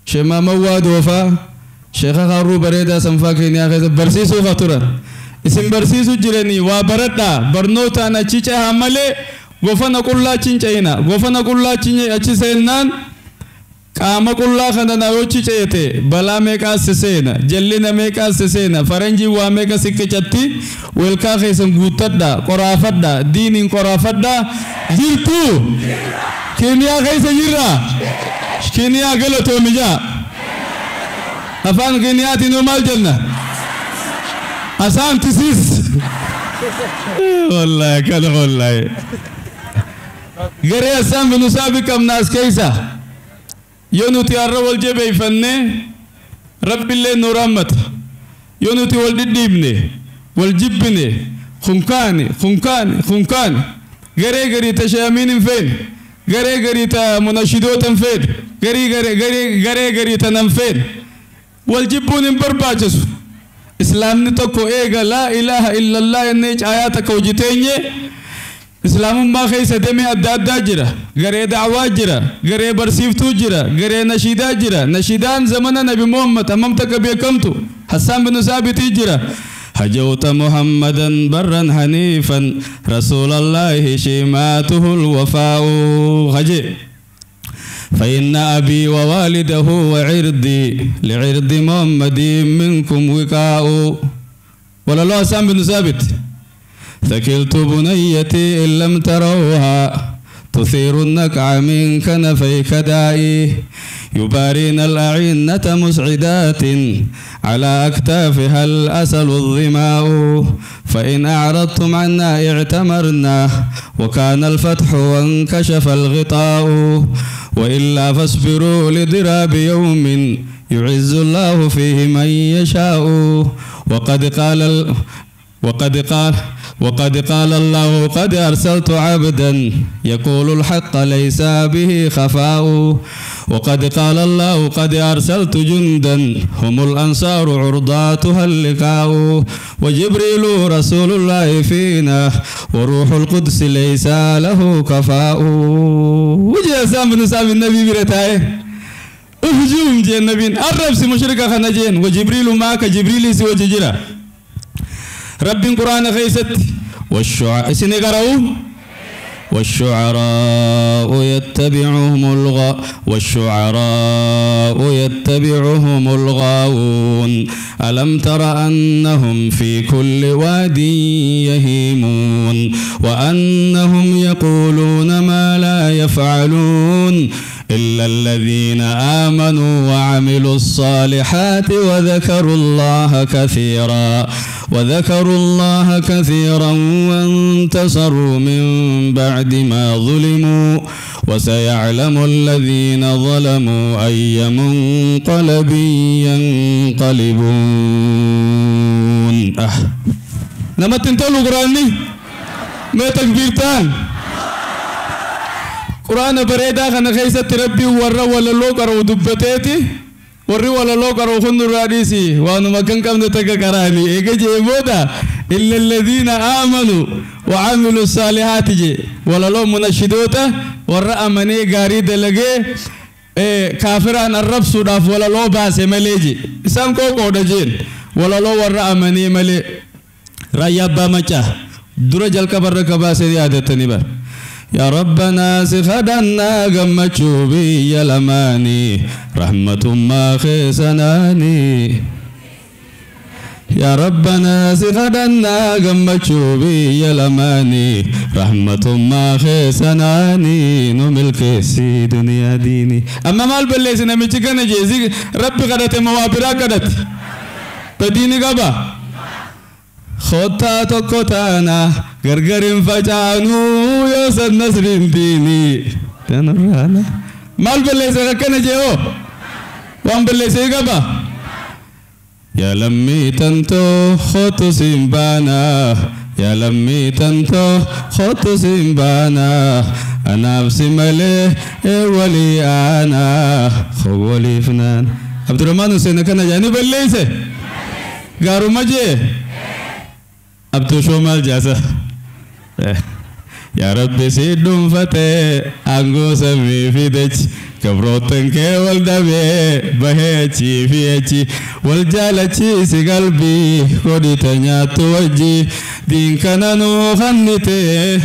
شي ماما وادوفا شيخ خارو بريدا سنفا كينيا خيس برسيسو فاتورا isin barsiisu jiranii waa baradhaa barnootaan achi cehaa malee gofana qullaa achi hin ce'ina. Gofana qullaa achi seennaan Qaama qullaa kana na yochi ceete balaa meeqaa si seena jallina meeqaa si seena faranjii waa meeqa si qicatti welkaa keessan guuttadha qoraafadha diiniin qoraafadha jirtu Keeniyaa keessa jirra Keeniyaa galatoomi jaa afaan Keeniyaatiin hoo maal jenna asaan tisiis wallaahi kana wallaahi garee asaan binusaa biqamna as keessa yoo nuti har'a wal jabeeffanne rabbillee nu rahmata yoo nuti wal dhidhiibne wal jibbine kunkaani kunkaani kunkaani garee garii ta shayamiin hin feene garee garii ta munashidoota hin feene garee garii ta nan feene wal jibbuun hin barbaachisu islaamni tokko eega laa ilaaha illallah jennee caayaa takka hojjeteenye islaamummaa keessa damee adda addaa jira garee da'waa jira garee barsiiftuu jira garee nashiidaa jira nashiidaan zamana nabi Muhammad hammam takka beekamtu Hassaan bin Saabitii jira هجوت محمدا برا حنيفا رسول الله شيماته الوفاء هجي فإن أبي ووالده وعرضي لعرض محمد منكم وقاء ولا الله حسان بن ثابت ثكلت بنيتي إن لم تروها تثير النكع من كنفيك دائي يبارين الأعنة مسعدات على أكتافها الأسل الظماء فإن أعرضتم عنا اعتمرنا وكان الفتح وانكشف الغطاء وإلا فاصبروا لضراب يوم يعز الله فيه من يشاء وقد قال الله قد أرسلت عبدا يقول الحق ليس به خفاء وقد قال الله قد أرسلت جندا هم الأنصار عرضاتها اللقاء وجبريل رسول الله فينا وروح القدس ليس له كفاء وجه سام بن سام النبي برتاي اهجوم جي النبي الرب مشركة خنجين وجبريل معك جبريل سوى ججرة رب القرآن خيست والشعراء سنقرأوا والشعراء يتبعهم الغاوون ألم تر أنهم في كل واد يهيمون وأنهم يقولون ما لا يفعلون إلا الذين آمنوا وعملوا الصالحات وذكروا الله كثيرا وانتصروا من بعد ما ظلموا وسيعلم الذين ظلموا أي منقلب ينقلبون. نما تنتلو قرآني ما تكبيرتان قرآن بريدا خنا خيسة ربي ورا ولا لو قرأ دبتاتي وري ولا لو قرأ خن الرئيسي وأنا ما كان كم نتكا كراني إيه جيبودا إلا الذين آمنوا وعملوا الصالحات جي ولا لو منشدوتا ورا أمني غاري دلقي إيه كافران الرب سوداف ولا لو باس مليجي إسام كوكو دجين ولا لو ورا أمني ملي رأي مچا درجال كبر كباسي عادتني بر يا ربنا سخدنا قمتشو بي لماني رحمة ما خسناني يا ربنا سخدنا قمتشو بي لماني رحمة ما خسناني نملك سي دنيا ديني أما مال بلسي نمشي كان جيزي ربي قدت موابرا قدت بديني قبا خطا تقطانا غرغرين فجانو يا نصر ديني تنرانا مال بلسي كان جيو وان بلسي قبا يا لمي تنتو خطو سيمبانا يا لمي تنتو خطو سيمبانا أنا بسمالي ولي أنا خولي فنان عبد الرحمن حسين كان جاني بلسي غارو مجي عبد شومال جاسا يا رب سيدهم فتى أنغو سمي في دج كبروتن كي والدبي بهيتي فيتي والجالتي سقلبي كودي تنيا توجي دين كان نو خنتي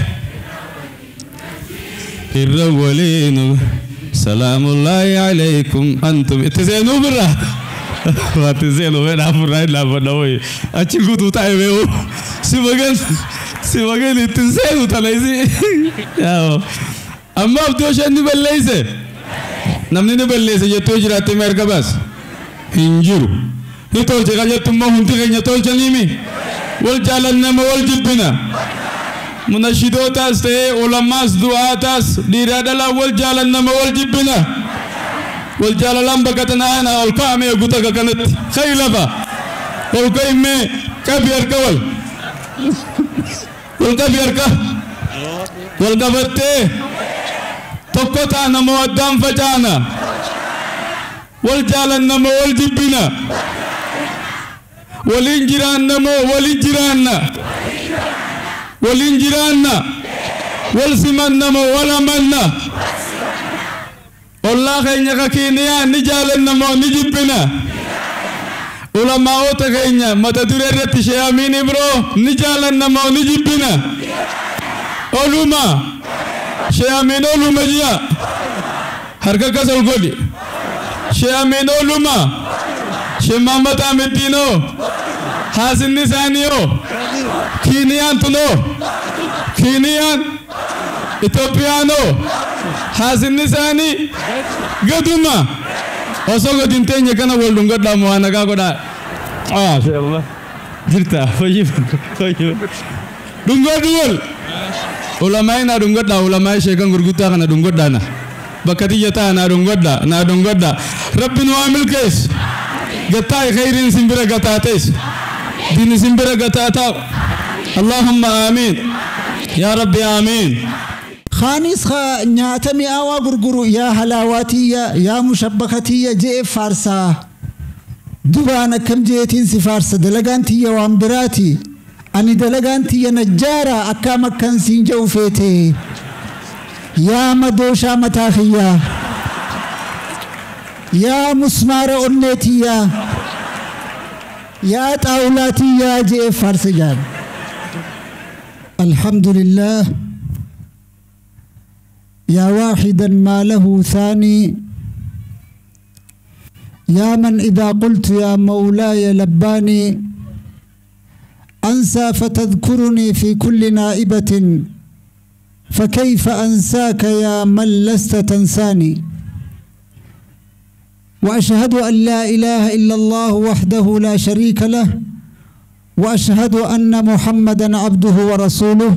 الرولين Salaamullaahi alaykum antum itti seenuu birra. Waatti seenu fedha afurraa hin dhaabbadha wayi. Achi guutuu taa'e beeku. Si magan si magan itti seenu tana isi. Amma abdoo isheen ni balleeyse. Namni ni balleeyse jettoo jiraatte mee harka baas. Hin jiru. Ni tolche kan jettu immoo hundi keenya tolchaniimi. Wal jaalannama wal jibbina. Munashidootaas ta'ee ulamaas du'aataas dhiiraa dhalaa wal jaalannama wal jibbina. Wal jaalalaan bakka tanaa na ol kaa'ame eeguuta akka kanatti. Khayi lafa. Ol ka'imee qabi harka wal. Wal qabi harka. Wal qabattee tokko taana moo addaan facaana. Wal jaalannama wal jibbina. Waliin jiraanna moo waliin jiraanna. Waliin jiraanna. Wal simanna moo wal amanna. Ollaa keenya ka Keeniyaa ni jaalanna moo ni jibbina. Ulamaa'ota keenya mata duree irratti Shee Amiin Ibroo ni jaalanna moo ni jibbina. Oluma Shee Amiin oluma ji'a. Harka akkas ol godhi. Shee Amiin oluma. Shee Mahammad Ahmeddiinoo. Haasinni isaanii hoo. Kiiniyaan tunoo. Kiiniyaan Itoophiyaanoo. Haasinni isaanii gaduma. Osoo gadi hin teenye kana wal dhungadhaa moo nagaa godhaa. Maashaallah. Jirta fayyib fayyib. Dhungadhu wal. Ulamaa'i naa dhungadhaa ulamaa'i sheekan gurguddaa kana dhungadhaa na. Bakka tiyya ta'a naa dhungadhaa naa dhungadhaa. Rabbi nu haa milkeessu. Gataa khayriin isin bira gataa teessu. Diin isin bira gataa taa'u. Allahumma aamiin. Yaa Rabbi aamiin. Kaanis nyaata mi'aawaa gurguru yaa halaawaa yaa mushabbakatiyya je'e faarsaa. Duraan akkam jeetiin si faarsa dalagaan tiyya waan biraati. Ani dalagaan tiyya najjaara akkaam akkan siin je'u feete. Yaa madooshaa mataa kiyyaa. Yaa musmaara onnee tiyyaa. Yaa xaawulaa tiyyaa je'e faarsa jaan. Alhamdulillah. يا واحدا ما له ثاني يا من إذا قلت يا مولاي لباني أنسى فتذكرني في كل نائبة فكيف أنساك يا من لست تنساني. وأشهد أن لا إله إلا الله وحده لا شريك له وأشهد أن محمدا عبده ورسوله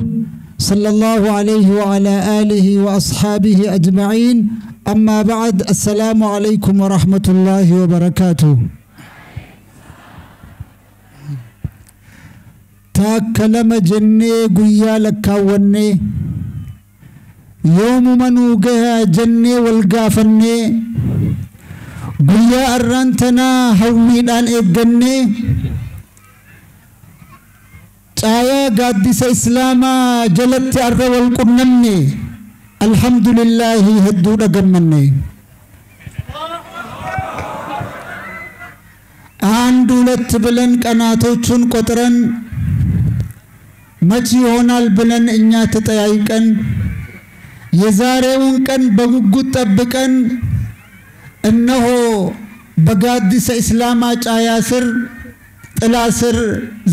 صلى الله عليه وعلى آله وأصحابه أجمعين. أما بعد، السلام عليكم ورحمة الله وبركاته. تاكلم جني قيا لكاوني يوم منوقها جني والقافني قيا أرانتنا هوين أن إبقني caayaa gaaddisa islaamaa jalatti arra wal qunnamne alhamdulillaahi hedduudha gammanne. አንድ ሁለት ብለን ቀናቶቹን ቆጥረን መቼ ይሆናል ብለን እኛ ተጠያይቀን የዛሬውን ቀን በጉጉት ጠብቀን እነሆ በጋዲሰ እስላማ ጫያ ስር ጥላ ስር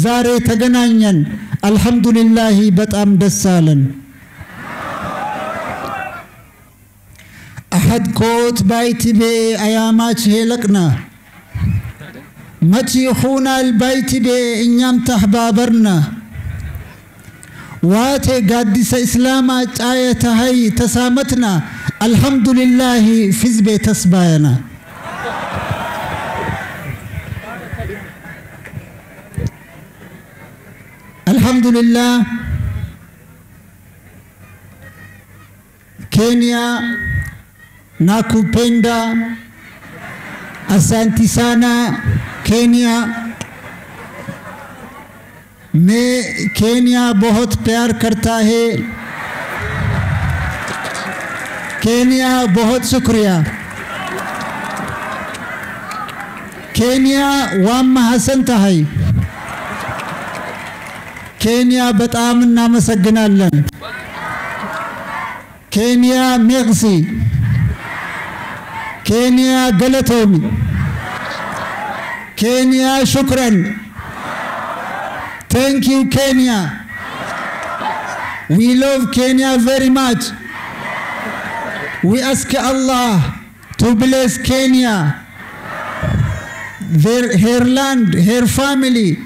ዛሬ ተገናኘን። አልሐምዱሊላህ በጣም ደስ አለን። አሐድ ኮት ባይቲቤ አያማች ሄለቅና መቼ ይሆናል ባይቲቤ እኛም ተህባበርና ዋቴ ጋዲሰ እስላማ ጫየ ተሀይ ተሳመትና አልሐምዱሊላህ ፊዝቤ ተስባየና። አልሐምዱሊላህ ኬንያ nakupenda asanti sana Kenya. मैं केन्या बहुत प्यार करता है। केन्या बहुत शुक्रिया। केन्या वाम हसन है। ኬንያ በጣም እናመሰግናለን። ኬንያ merci። Keeniyaa galatoomi. Keeniyaa shukran. Thank you, Kenya. We love Kenya very much. We ask Allah to bless Kenya, her land, her family.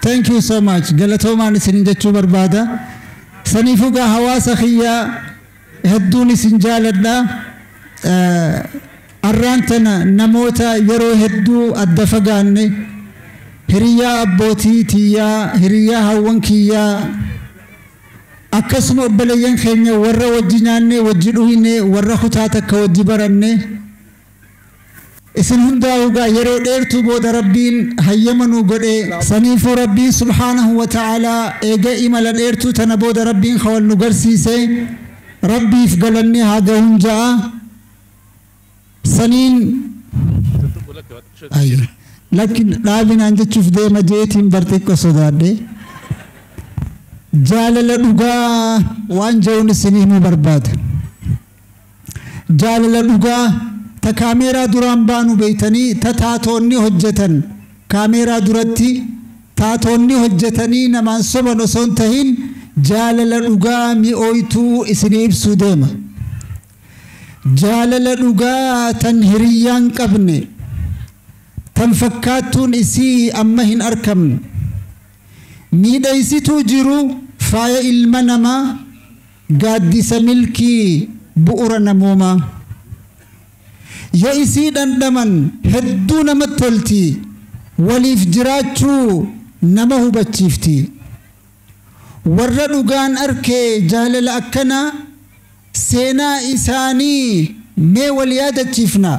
Thank you so much. Galatoomaan isin jechuu barbaada. Saniifuu gaa hawaasa kiyyaa, hedduun isin jaaladha. Arraan tana namoota yeroo hedduu adda fagaanne, hiriyaa abbootii tiyyaa, hiriyaa hawwan kiyyaa, akkasuma obboleeyyan keenya warra wajji nyaanne, wajji dhuyne, warra kutaa takka wajji baranne, isin hundaa'uu gaa yeroo dheertuu booda Rabbiin hayyama nuu godhe. Saniifuu Rabbiin subhaanahu wa ta'aalaa eega imala dheertuu tana booda Rabbiin kawal nu garsiise, Rabbiif galanni haa gahun ja'a. Saniin lakkin dhaabinaan jechuuf deema jeetiin barxiqqo sodaadhe. Jaalala dhugaa waan je'uun isinii himuu barbaada. Jaalala dhugaa ta kaameeraa duraan baanu beeytanii, ta taatoonni hojjetan, kaameeraa duratti taatoonni hojjetanii namaan soban osoo hin tahin, jaalala dhugaa mi'ooytuu isinii ibsuu deema. Jaalala dhugaa tan hiriyyaan qabne, tan fakkaattuun isii amma hin arkamne, miidhaysituu jiru, faaya ilma namaa, gaaddisa milkii, bu'ura namoomaa. Yoo isii dhandhaman hedduu namatti tolti, waliif jiraachuu nama hubachiifti. Warra dhugaan arkee jaalala akkanaa, seenaa isaanii mee wal yaadachiifna.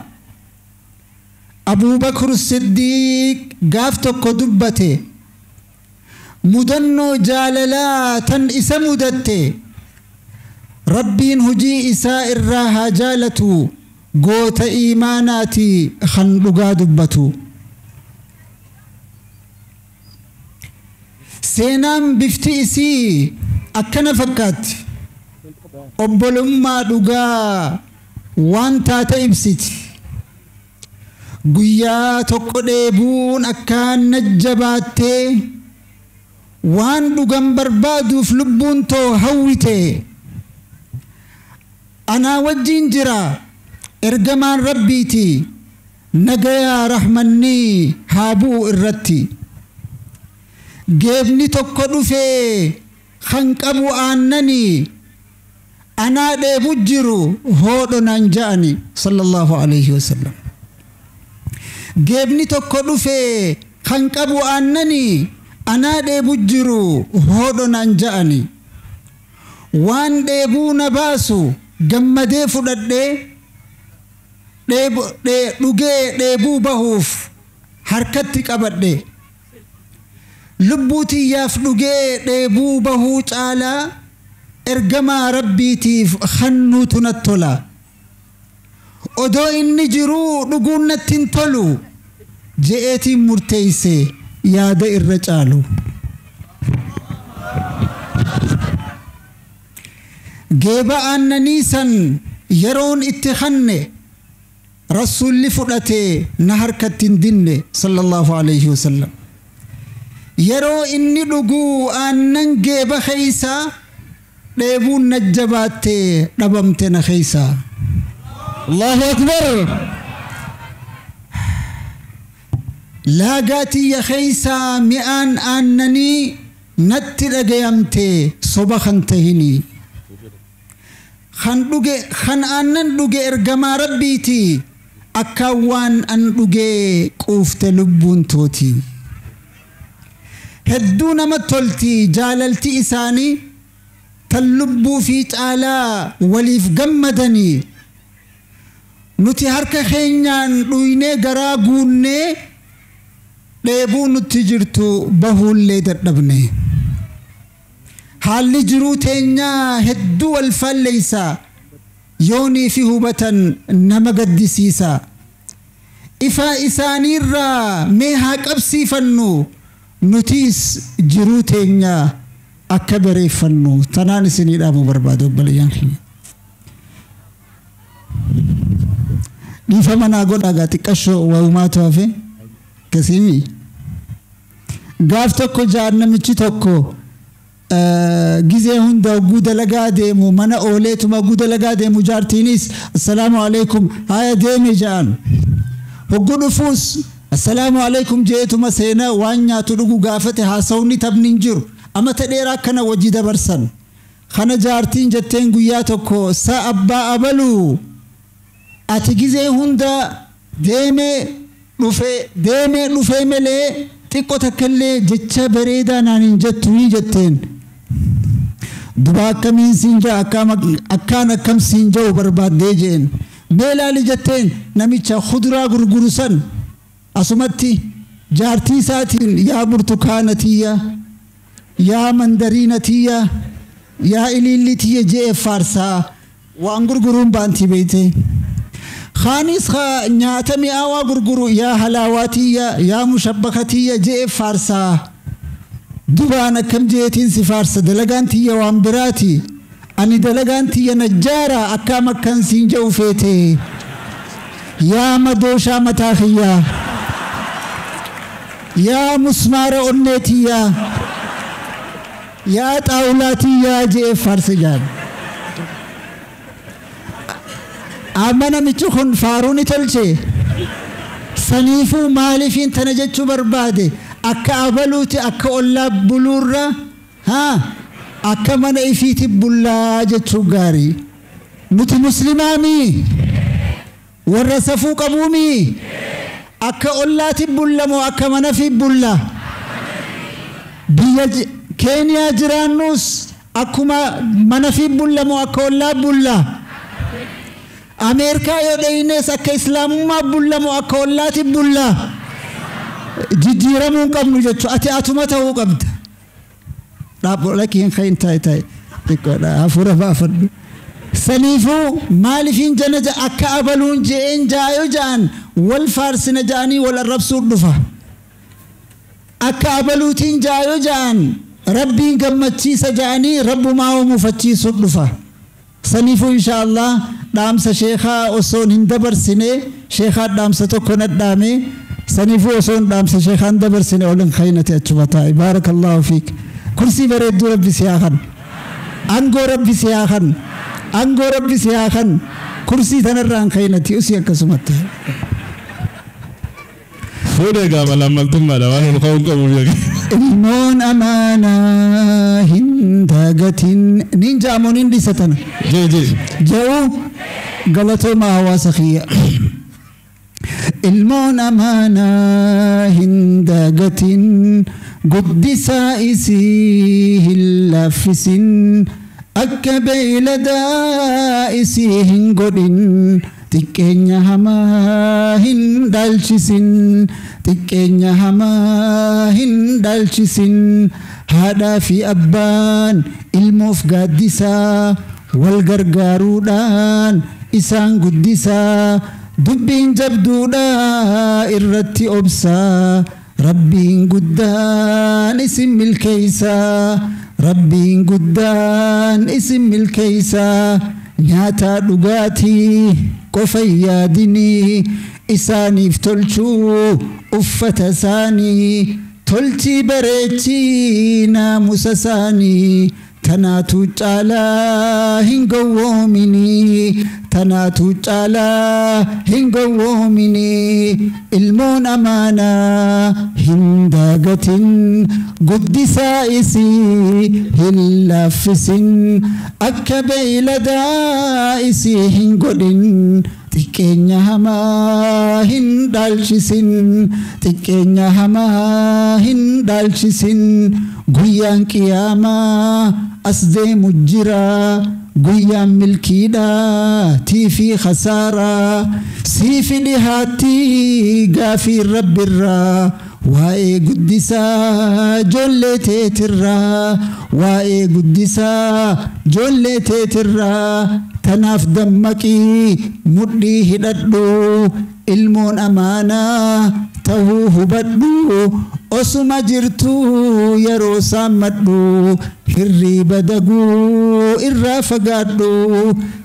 Abuubakr Siddiiq gaaf tokko dubbate mudannoo jaalalaa tan isa mudatte. Rabbiin hujii isaa irraa haa jaalatu, goota iimaanaati kan dhugaa dubbatu. Seenaan bifti isii akkana fakkaatti. Obbolummaa dhugaa waan taate ibsiti. Guyyaa tokko dheebuun akkaan najjabaattee, waan dhugan barbaaduuf lubbuun too hawwite. Anaa wajjin jira ergamaan Rabbiiti, nagayaa rahmannii haa bu'u irratti. Geebni tokko dhufee kan qabu aannanii, anaa dheebu jiru hoodho naan ja'ani, sallallahu alayhi wasallam. Geebni tokko dhufee kan qabu aannanii, anaa dheebu jiru hoodho naan ja'ani. Waan dheebuu na baasu gammadee fudhadhee, dhugee dheebuu bahuuf harkatti qabadhe. Lubbuu tiyyaaf dhugee dheebuu bahuu caalaa ergamaa Rabbiitiif kannuutu natti tola. Odoo inni jiruu dhuguun natti hin tolu je'eetiin murteeyse yaada irra caalu. Geeba aannanii san yeroon itti kanne, Rasuulli fudhatee na harkatti hin dinne, sallallahu alayhi wasallam. Yeroo inni dhuguu aannan geeba keeysaa, dheebuun najjabaattee dhabamte na keeysaa. Allahu Akbar. Laagaa tiyya keeysaa mi'aan aannanii natti dhagayamte, soba kan tahinii. Kan dhuge, kan aannan dhuge ergamaa Rabbiiti, akkaan waan an dhugee quufte lubbuun tooti. Hedduu nama tolti jaalalti isaanii tan lubbuu fi caalaa waliif gammadanii. Nuti harka keenyaan dhuynee garaa guunnee, dheebuu nutti jirtu bahuullee dadhabne. Haalli jiruu teenyaa hedduu wal faalleeysa, yoonii fi hubatan nama gaddisiisa. Ifaa isaaniirraa mee haa qabsiifannu, nutiis jiruu teenya akka bareeffannu. Tanaan isinii dhaamuu barbaada, obboleeyyan kiyya. Dhiifama naa godhaa gaa xiqqashoo waa'umaatu hafe kasiimi. Gaaf tokko jaan namichi tokko gizee hunda hogguu dalagaa deemu mana ooleetuma hogguu dalagaa deemu jaartiinis assalaamu alaikum haya deeme jaan. Hogguu dhufuus assalaamu alaikum jeetuma seena waan nyaatu dhugu gaafate haasawni taphni hin jiru. Amata dheeraa akkana wajji dabarsan. Kana jaartiin jetteen guyyaa tokko sa abbaa abaluu ati gizee hunda deemee dhufee malee xiqqoo takkallee jecha bareedaa naan hin jettu ni jetteen. Duba akkamiin siin ja'a akkaan akkam siin ja'u barbaaddee jeen. Mee ilaali jetteen namicha kuduraa gurguru san asumatti jaartii isaatiin yaa burtukaana tiyya yaa mandariina tiyya yaa ililli tiyya je'e faarsaa waan gurguruun baantii beeyte. Kaanis nyaata mi'aawaa gurguru yaa halaawaa tiyya yaa mushabbaka tiyya je'e faarsaa. Dubaan akkam jeetiin si faarsa dalagaan tiyya waan biraati. Ani dalagaan tiyya najjaara akkaam akkan siin ja'u feete. Yaa madooshaa mataa kiyyaa. Yaa musmaara onnee tiyyaa. Yaa xaawulaa tiyyaa je'e faarsa jaan. Amma namichi kun faaruu ni tolche. Saniifuu maaliifiin tana jechuu barbaade? Akka abaluuti akka ollaa buluurra akka mana ifiiti bullaa jechuu gaarii. Nuti muslimaamii warra safuu qabuumii akka ollaati bulla moo akka mana fi bulla? Biyya Keeniyaa jiraannus akkuma mana fi bulla moo akka ollaa bulla? Ameerikaa yoo dhayines akka islaamummaa bulla moo akka ollaati bulla? Jijjiiramuu hin qabnu jechuudha. Ati atuma ta'uu qabda. Dhaabbo lakkiin kan taa'e taa'e xiqqoodha hafuura baafadhu. Saniifuu maaliifin jana akka abaluun je'een jaayoo ja'an wal faarsina ja'anii wal arrabsuu dhufa. Akka abaluutiin jaayoo ja'an rabbiin gammachiisa ja'anii rabbumaa muufachiisuu dhufa. Saniifuu inshaallah dhaamsa sheekaa osoon hin dabarsine sheekaa dhaamsa tokko nadhaame. Saniifuu osoon dhaamsa sheekaan dabarsine ol hin kaynate achuma taa'e. Baarakallahu fiik. Kursii bareedduu rabbi si haa kan. Aangoo rabbi si haa kan. Aangoo rabbi si haa kan. Kursii tanarraa hin kaynati usii akkasumatti. Fuudhee gaafa lammaltummaadha waan ol ka'uun qabu beeku. Ilmoon amaanaa hin dagatin. Nin jaamuun hin dhiisatan. Jee jee. Ja'u galatoomaa hawaasa kiyya. Ilmoon amaanaa hin dagatin guddisaa isii hin laaffisin akka beeyladaa isii hin godhin xiqqeenya hamaa hin dhaalchisin xiqqeenya hamaa hin dhaalchisin haadhaa fi abbaan ilmoof gaaddisaa wal gargaaruudhaan isaan guddisaa. Dubbiin jabduudha irratti obsaa rabbiin guddaan isin milkeeysaa rabbiin guddaan isin milkeeysaa nyaata dhugaatii qofa yaadinii isaaniif tolchuu uffata isaanii tolchii bareechii naamusa isaanii tanaatu caalaa hin gowwoominii tanaatu caalaa hin gowwoominii ilmoon amaanaa hin dagatin guddisaa isii hin laaffisin akka beeyladaa isii hin godhin xiqqeenya hamaa hin dhaalchisin xiqqeenya hamaa hin dhaalchisin guyyaan qiyaamaa as deemu jira guyyaan milkiidha tiifi khasaaraa siifi dhihaatti gaafii rabbirraa waa'ee guddisaa ijoollee teetirraa waa'ee guddisaa ijoollee teetirraa tanaaf dammaqii mudhii hidhadhu ilmoon amaanaa tahuu hubadhu osuma jirtuu yeroo saammadhu hirriiba daguu irraa fagaadhu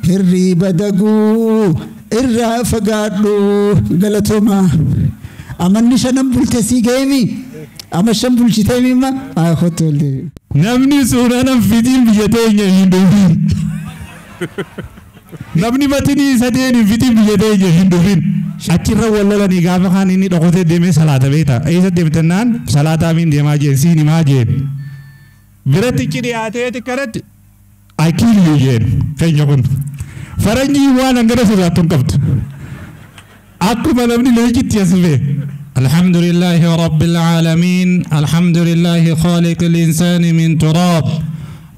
hirriiba daguu Irraa fagaadhu galatoomaa. Amanni shanan bulte sii ga'eemi. Ama shan bulchiteemi ma haa kottu ol deebi. Namni suuraa fitiin biyya teenya hin dhufin. Namni matinii sadeen hin fitiin biyya teenya hin dhufin. Achirra wal lolanii gaafa kaan inni dhokotee deemee salaata beekta. Eessa deemtannaan salaataa miin deemaa jeen siin himaa jeen. Biratti ichi dhiyaatee kanatti I kill you jeen keenya kun. Faranjii waan hangana sodaattu hin qabdu. Akkuma namni leenjitti as bee. الحمد لله رب العالمين الحمد لله خالق الإنسان من تراب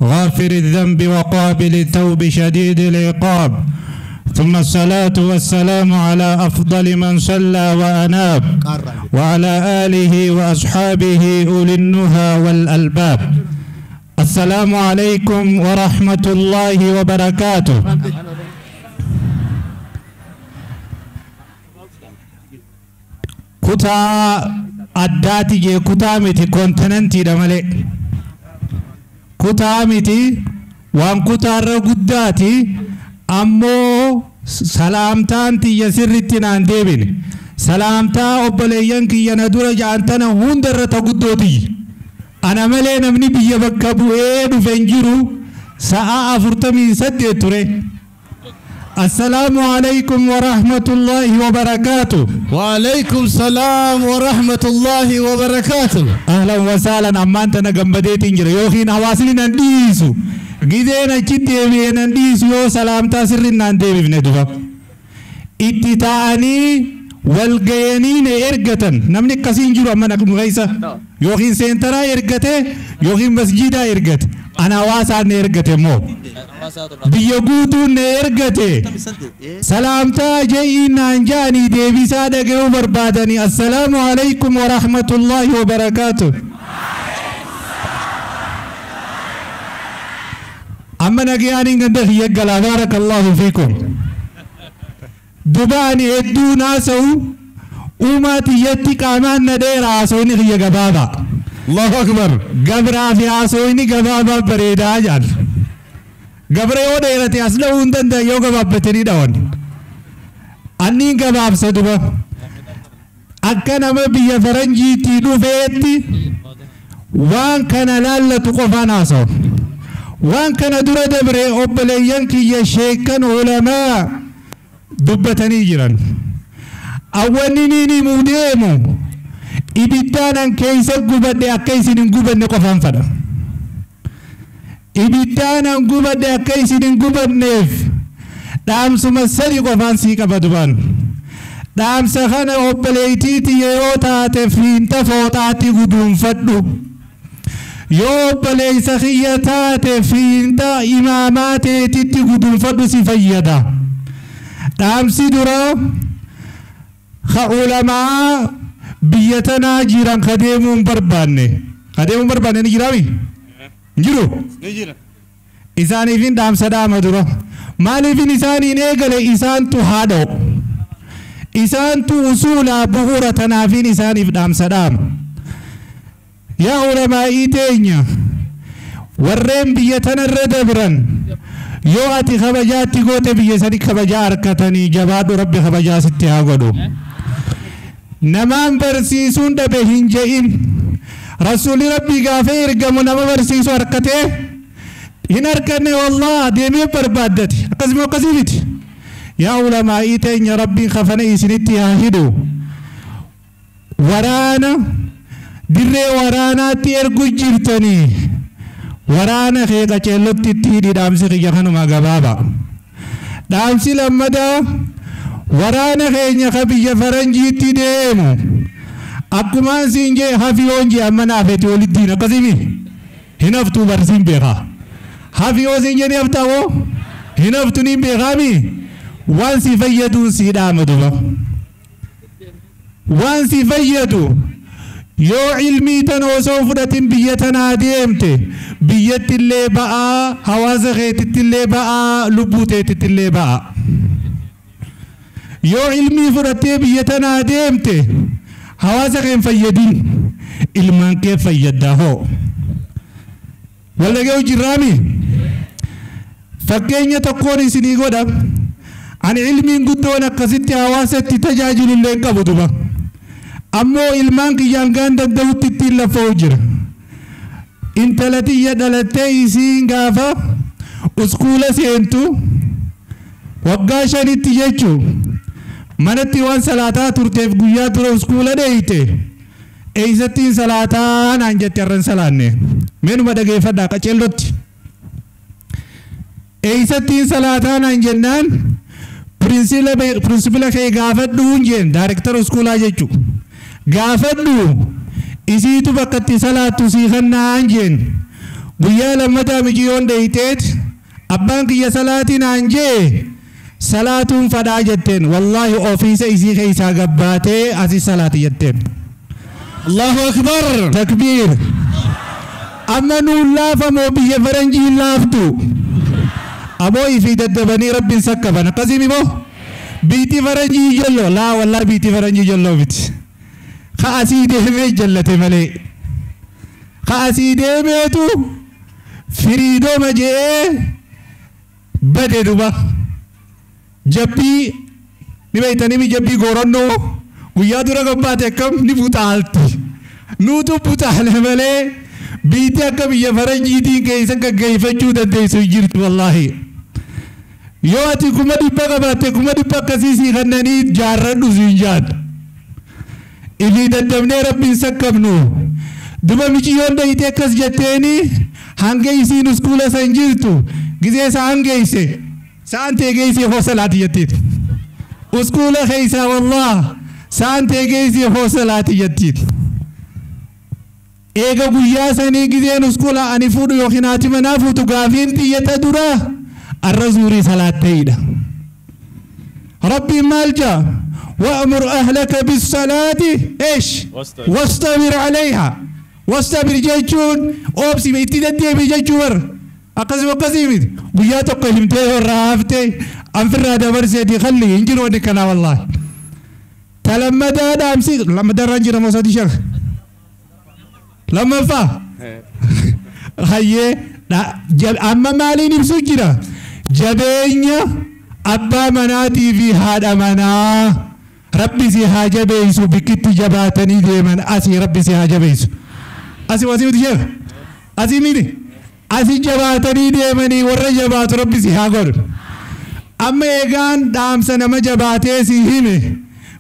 غافر الذنب وقابل التوب شديد العقاب ثم الصلاة والسلام على أفضل من صلى وأناب وعلى آله وأصحابه أولي النهى والألباب. السلام عليكم ورحمة الله وبركاته. Kutaa addaati jee kutaa miti kontinentiidha malee. Kutaa miti waan kutaarra guddaati ammoo salaamtaan tiyya sirritti naan deebine. Salaamtaa obboleeyyan kiyya na dura ja'an tana hundarra ta guddooti. Ana malee namni biyya bakka bu'ee dhufe hin jiru sa'a 48 ture. السلام عليكم ورحمة الله وبركاته. وعليكم السلام ورحمة الله وبركاته. أهلا وسهلا. أما أنت نجنبديت إنجر يوخين حواسلين نديسو جدينا جدي بين نديسو يو سلام تاسرين ندي بندوبا اتتاني والجينين إرجتن نمني كسين جرو أما نكون غيسة يوخين سنترا إرجته يوخين مسجدا إرجت أنا واسع نرجته مو بيجوتو نرجته سلامتا جاي نانجاني ديبي سادة جو بربادني. السلام عليكم ورحمة الله وبركاته. أما نجياني عندك يجلا بارك الله فيكم. دباني ادو ناسو وما تيتي كمان ندير عاسوني هي جبابا. الله أكبر. قبر في عاسوني جبابا بريدا جال. قبر يودا يرتي أصله وندن ده يوجا بابتني داون. أني جباب سدوا. أكن أما بيا فرنجي تيلو فيتي. وان كان لالا تقفان عاسو. وان كان دور دبر أبليان كي يشيكن علماء دبتني جيران. أولني موديمو. Ibiddaan keessa gubadhe akka isin hin gubanne qofaan fadha. Ibiddaan gubadhe akka isin hin gubanneef dhaamsuma sadi qofaan sii qaba dubaan. Dhaamsa kana obboleettiitti yoo taate fiinta fooxaatti guduunfadhu. Yoo obboleessa kiyya taate fiinta imaamaa teetitti guduunfadhu si fayyada. Dhaamsi dura ulamaa biyya tanaa jiran kadeemuun barbaanne. Kadeemuun barbaanne ni jiraami? Jiru? Isaaniifin dhaamsa dhaama dura. Maaliifin isaaniin eegale isaantu haadha'u. Isaantu usuulaa bu'uura tanaafin isaaniif dhaamsa dhaama. Yaa ulamaa'ii teenya warreen biyya tanarra dabran yoo ati kabajaatti goote biyya sani kabajaa harkatanii jabaadhu rabbi kabajaa sitti haa godhu. Namaan barsiisuun dhabe hin je'in. Rasuulli rabbii gaafa ergamu nama barsiisu harkatee hin harkanne wallah deemee barbaaddate. Akkasuma akkasii miti. Yaa ulamaa'ii teenya rabbiin kafana isinitti haa hidhu. Waraana dirree waraanaatti ergu jirtanii waraana kee qaceellotti itti hidhi dhaamsi kiyya kanuma gabaaba. Dhaamsi lammadaa waraana keenya ka biyya faranjiitti deemu akkumaan siin jee hafiyoon jee amma naafeti walittiin akkasimi hin haftuu barsiin beekaa. Hafiyoo siin jee ni haftaa hoo hin haftu ni beekaami waan si fayyaduun si dhaama duba. Waan si fayyadu yoo ilmii tana osoo fudhatin biyya tanaa deemte biyyatti illee ba'aa hawaasa keetitti illee ba'aa lubbuu teetitti illee ba'aa. Yoo ilmii fudhattee biyya tanaa deemte hawaasa kee hin fayyadin ilmaan kee fayyaddaa hoo. Wallagee hojirraami fakkeenya tokkoon isinii godha. Ani ilmiin guddoon akkasitti hawaasatti tajaajilullee hin qabu duba. Ammoo ilmaan kiyyaan gaan danda'utti ittiin laffa'u jira. Intala tiyya dhalattee isiin gaafa uskuula seentu waggaa 5tti jechuu manatti waan salaataa turteef guyyaa dura uskuula dheeyite eeysattiin salaataa naan jette har'an salaanne meenuma dhageeffadhaa qaceellotti. Eeysattiin salaataa naan jennaan pirinsipila kee gaafadhuun jeen daayirektara uskuulaa jechuu gaafadhu isiitu bakka itti salaattu sii kennaan jeen guyyaa lammataa miciyyoon dheeyiteet abbaan kiyya salaatii naan jee salaatuun fadhaa jetteen wallaahi ofiisa isii keessaa gabbaatee asii salaati jetteen. Allahu Akbar. Takbiir. Amma nuun laafamoo biyya faranjii laaftu. Aboo ifii daddabanii rabbiin sakkaban akkasiin immoo biitii faranjii jalloo laa wallaahi biitii faranjii jalloo miti. Ka asii deemee jallate malee. Ka asii deemeetu firiidooma je'ee bade duba. Jabbii ni beeytanii jabbii goorannoo guyyaa dura gabbaate akkam ni butaalti. Nuutu butaale malee biitii akka biyya faranjiitiin keessa gaggeeffachuu dandeessu hin jirtu wallaahi. Yoo ati 100,000 qabaatte 100,000 akkasii sii kennanii jaarradhu siin jaan. Ifii daddabnee rabbiin sakkabnu. Duba miciyyoon dheeyitee akkas jetteeni hanga isiin uskuula san jirtu gizee isaan geesse sa'aan ta'e geessee hoo salaati jettiiti. Uskuula keessaa wallah sa'aan ta'e geessee hoo salaati jettiiti. Eega guyyaa sanii gizeen uskuula ani fuudhu yookiin haati manaa fuutu gaafiin xiyyata dura arra zuurii salaat ta'idha. Rabbiin maal jaa? وأمر أهلك بالصلاة إيش؟ واصطبر عليها. واصطبر جيتشون أوبسي بيتي ددي بيجيتشور أقسم أقسم ويا تقهمتي والرافتي أنفر هذا برسيتي خلي ينجر ودكنا والله. تلما دا أمسي لما دا رانجر موسى شيخ لما فا هاي أما مالي نفسه كده جبينيا أبا مناتي في هذا منا ربي سي حاجة بيسو بكت جباتني ديمن أسي ربي سي حاجة بيسو أسي واسي ودي أسي ميني أسي جباتني ديمني ورا جبات ربي سي حاجة أما إيجان دام سنما جباتي سي همي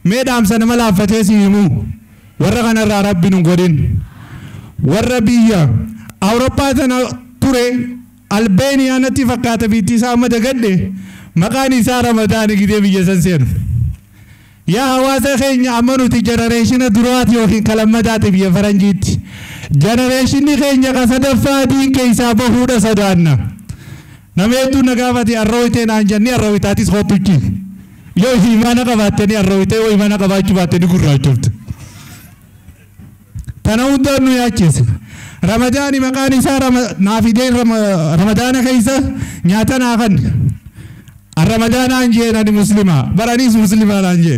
مي دام سنما لافتي سي همو ورا غنا ربي نقولين ورا بيا أوروبا تنا توري ألبانيا نتي فقات بيتي سامة دقدة مكاني سارة مداني كده بيجسن سير يا هواسة خين عمرو تي جنريشن دروات يوخين كلام داتي بيا فرنجيت جنريشن خين يا فادين كيسا بهودا سدانا نميتو نغافتي الرويتين انجني الرويتاتي خوتوچي يو هيمانا قباتني الرويتي و هيمانا قباچو باتني غراچوت تناودا نو ياچس رمضاني مكاني سارة نافدين رمضان كيسا نياتا ناخن الرمضان أنجي أنا مسلمة برانيس مسلمة أنجي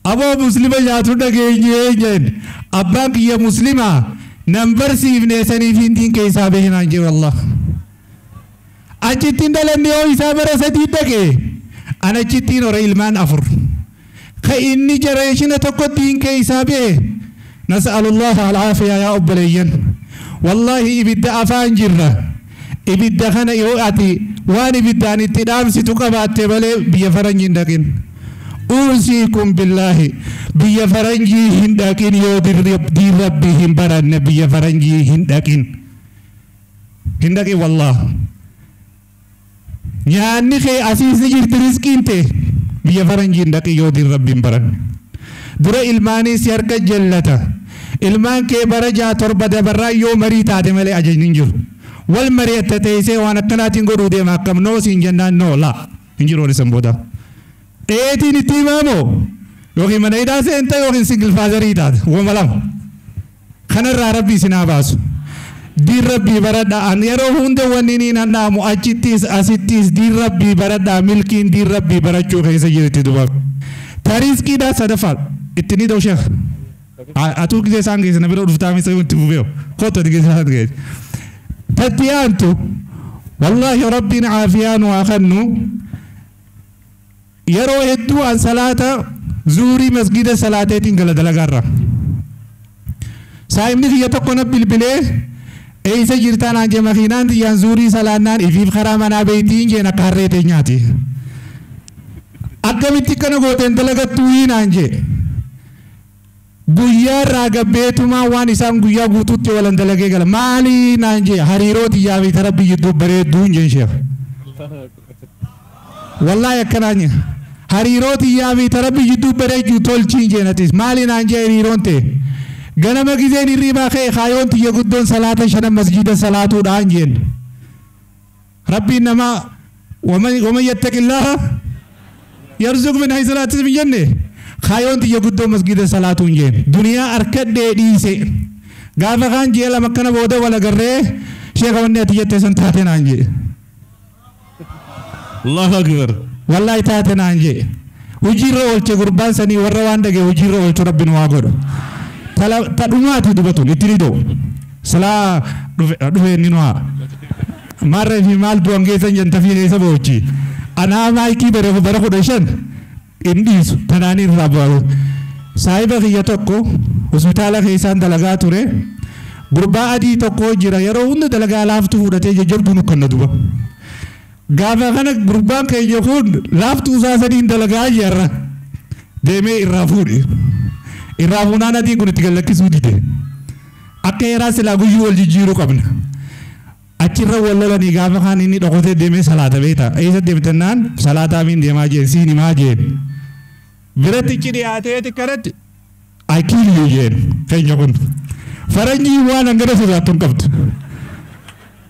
أبو مسلمة جاتو دعيني أبانك يا مسلمة نمبر سيفني سني فين كيسا بهنا أنجي والله أجتين دلني أو إسا برسدي دعي أنا جتين ورا إلمان أفر خيني جريشنا تقدين كيسا به نسأل الله العافية يا أبليين والله إبدا أفان جرة إبدا خنا يوأتي واني بداني تدام ستقبات بلي بيفرنجين دقين أوصيكم بالله بيفرنجي هندقين يودر دي ربهم برن بيفرنجي هندقين هندقين والله يعني خي أسيس نجر رزقين تي بيفرنجين دقين يودر ربهم برن در إلماني سيرك جلتا إلمان كي برجا تربة برا يو مريتا دملي أجنين جر والمريت تتيسي وانا كناتين قدو دي ما كم نو سين جنان نو لا انجروني سنبودا ايتي نتيمامو يوكي من ايدا سينتا يوكي سنجل فازر ايدا وملام خنر ربي سناباسو دي ربي بردا ان يرو هند ونيني ننامو اجتيس اسيتيس دي ربي بردا ملكين دي ربي برچو خيسا جيرتي دوبا تاريسكي دا صدفال اتني دو شيخ اتو كيسا سانگيس نبيرو رفتامي سيون تبوبيو خوتو دي كيسا سانگيس تتيانتو والله ربنا عافيان وأخنو Yeroo hedduu an salaata zuurii masgida salaateetiin gala dalagaarra. Saayimni kiyya tokko na bilbilee eessa jirtaa naan jee makiinaan tiyyaan zuurii salaannaan ifiif karaa manaa beeytiin jeen akka harree teenyaati. Akkamitti kana gooteen dalagattuu naan jee. Guyyaa irraa gabbeetumaa waan isaan guyyaa guutuutti walan dalagee gala maali naan jee hariiroo tiyyaa fi tara biyyi bareedduun jeen sheekh. Wallaahi akkanaan jee hariiroo tiyyaa fi tara biyyi bareedduu tolchiin jeen atis maali naan jee hariiroon ta'e. Ganama gizeen hirribaa ka'e kaayoon tiyya guddoon salaata shanan masjiida salaatuudhaan jeen. Rabbiin nama waman yattaqillaaha yarzuq min haysu laa yahtasib hin jenne. Kaayoon tiyya guddoo masgida salaatuun jeen. Duniyaa harkadhee dhiise. Gaafa kaan ji'a lama akkana booda wal agarree sheeka wanni ati jette san taate naan jee. Allahu akbar. Wallaahi taate naan jee. Hojiirra oolche gurbaan sanii warra waan dhagee hojiirra oolchu rabbiin waa godhu. Ta dhumaati dubatun itti ni da'u. Silaa dhufe inni nu haa. Maarree fi maal du'an geessan janta fi eessa boochi. Anaa maayikii bare bara 15 hin dhiisu tanaan irraa bu'aa. Saahiba kiyya tokko hospitaala keessaan dalagaa ture. Gurbaa adii tokko jira yeroo hunda dalagaa laaftuu fudhatee jajjabduu nu kenna duba. Gaafa kana gurbaan keenya kun laaftuu isaa sadiin dalagaa jirra. Deemee irraa fuudhe. Irraa fuunaan adiin kun itti gallakkisuu dide. Akka heeraa silaa guyyuu wal jijjiiruu qabna. Achirra wal lolanii gaafa kaan inni dhokotee deemee salaata beektaa. Eessa deemtannaan salaataa miin deemaa jeen siin himaa jeen. Biratti ichi dhiyaatee kanatti I kill you jeen keenya kun. Faranjii waan hangana sodaattu hin qabdu.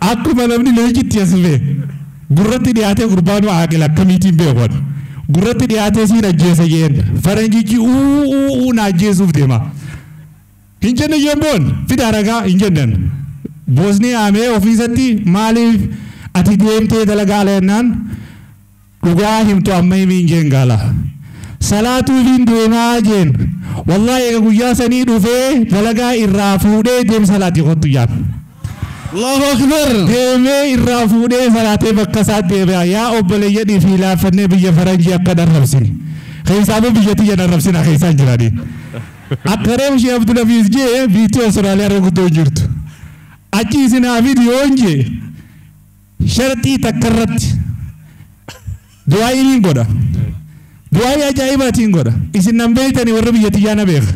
Akkuma namni leenjitti as bee gurratti dhiyaatee gurbaan aaqila akkamiitiin beekan. Gurratti dhiyaatee siin ajjeesa jeen faranjichi uu na ajjeesuuf deema. Hin jenne jeen boon fida ragaa hin jennen. Boosni haamee ofiisatti maaliif ati deemtee dalagaa jennaan dhugaa himtu amma himiin jeen gaala. Salaatuufiin deemaa jeen. Wallaahi eega guyyaa sanii dhufee dalagaa irraa fuudhee deem salaatii kottu jaan. Allahu akbar. Deemee irraa fuudhee salaatee bakka isaa deebi'a. Yaa obboleeyyanii fi laaffannee biyya faranjii akka dharrabsine. Keessaafuu biyya tiyya dharrabsina keessaan jiranii. Akka reef ishee Abdulafiis jee biitti Austraaliyaa irra guddoo hin jirtu. Achi isin haa fidu yoon jee sharxii takka irratti du'aa iniin godha. Du'aa ajaa'ibaatiin godha. Isin nan beektanii warra biyya tiyyaa na beeka.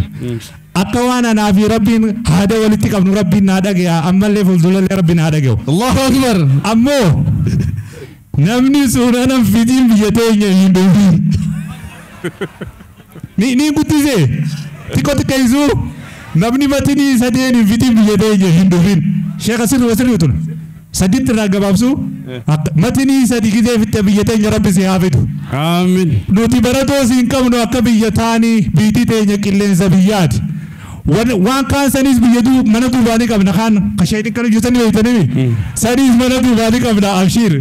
Akka waan anaa fi rabbiin haada walitti qabnu rabbiin naa dhagaya ammallee fuuldurallee rabbiin naa dhagayu. Allahu akbar. Ammoo namni suuraa fidiin biyya teenya hin dhufiin. Ni guddisee xiqqoo xiqqeessuu namni matinii sadeen hin fidiin biyya teenya hin dhufin. Sheekha sirrii sirrii tun saditti irraa gabaabsuu matinii sadi gizee fitte biyya teenya rabbi si haa fidu. Amiin. Nuti baratoo siin qabnu akka biyya taanii biitii teenya qilleensa biyyaati. Waan kaan saniis biyya mana duubaanii qabna kaan kashee xiqqaan hojjetanii beektanii saniis mana duubaanii qabna abshiir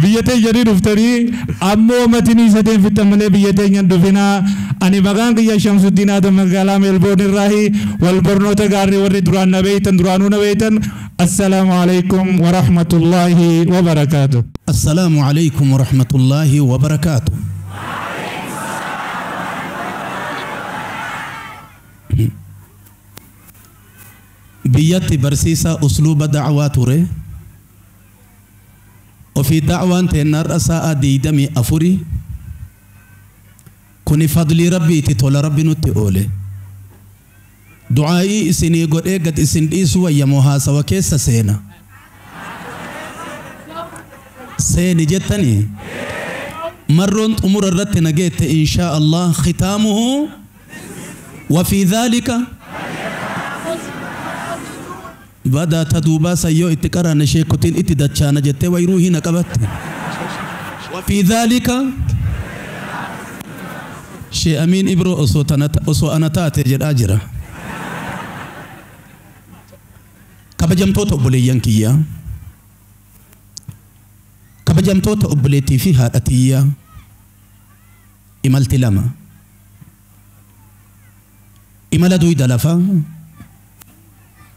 biyya teenya ni dhuftanii ammoo matinii sadeen fixan malee biyya teenya hin dhufinaa. Ani maqaan kiyya Shamsuddin Adam magaalaa Meelboon irraahi wal barnoota gaarii warri duraan na beeytan duraanuu na beeytan. Assalaamu alaikum wa rahmatullaahi wa barakaatuh. Assalaamu alaikum wa rahmatullaahi wa barakaatuh. Biyyatti barsiisaa usluuba da'waa ture. Ofii da'waan ta'e har'a sa'a 24 kuni fadlii rabbiiti tola rabbi nutti oole. Du'aa'ii isinii godhee gad isin dhiisu wayyamoo haasawa keessa seena. Seeni jettanii marroon xumura irratti nageette inshaa Allah khitaamuhu wa fi dhaalika badaa ta duubaa sayyoo itti qaraana sheekotiin itti dachaana jettee wayruu hin qabatte. Wa fi dhaalika Shee Amiin Ibroo osoo ana taate jedhaa jira. Kabajamtoota obboleeyyan kiyyaa, kabajamtoota obboleettii fi haadha tiyyaa, imalti lama. Imala duyda lafaa,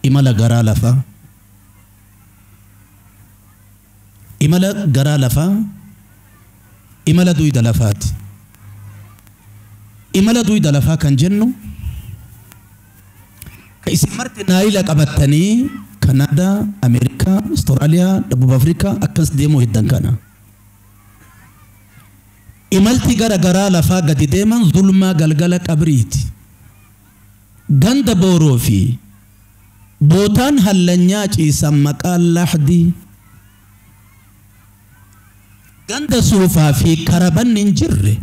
imala garaa lafaa. Imala garaa lafaa, imala duyda lafaati. Imala duyda lafaa kan jennu ka isin marti naayila qabattanii Kanaadaa, Ameerikaa, Austraaliyaa, Dabub Afrikaa akkas deemuu hiddan kana. Imalti gara garaa lafaa gadi deeman zulmaa galgala qabriiti. Ganda booroo fi bootaan hallanyaa ciisan maqaan lahdii. Ganda suufaa fi karabanni hin jirre.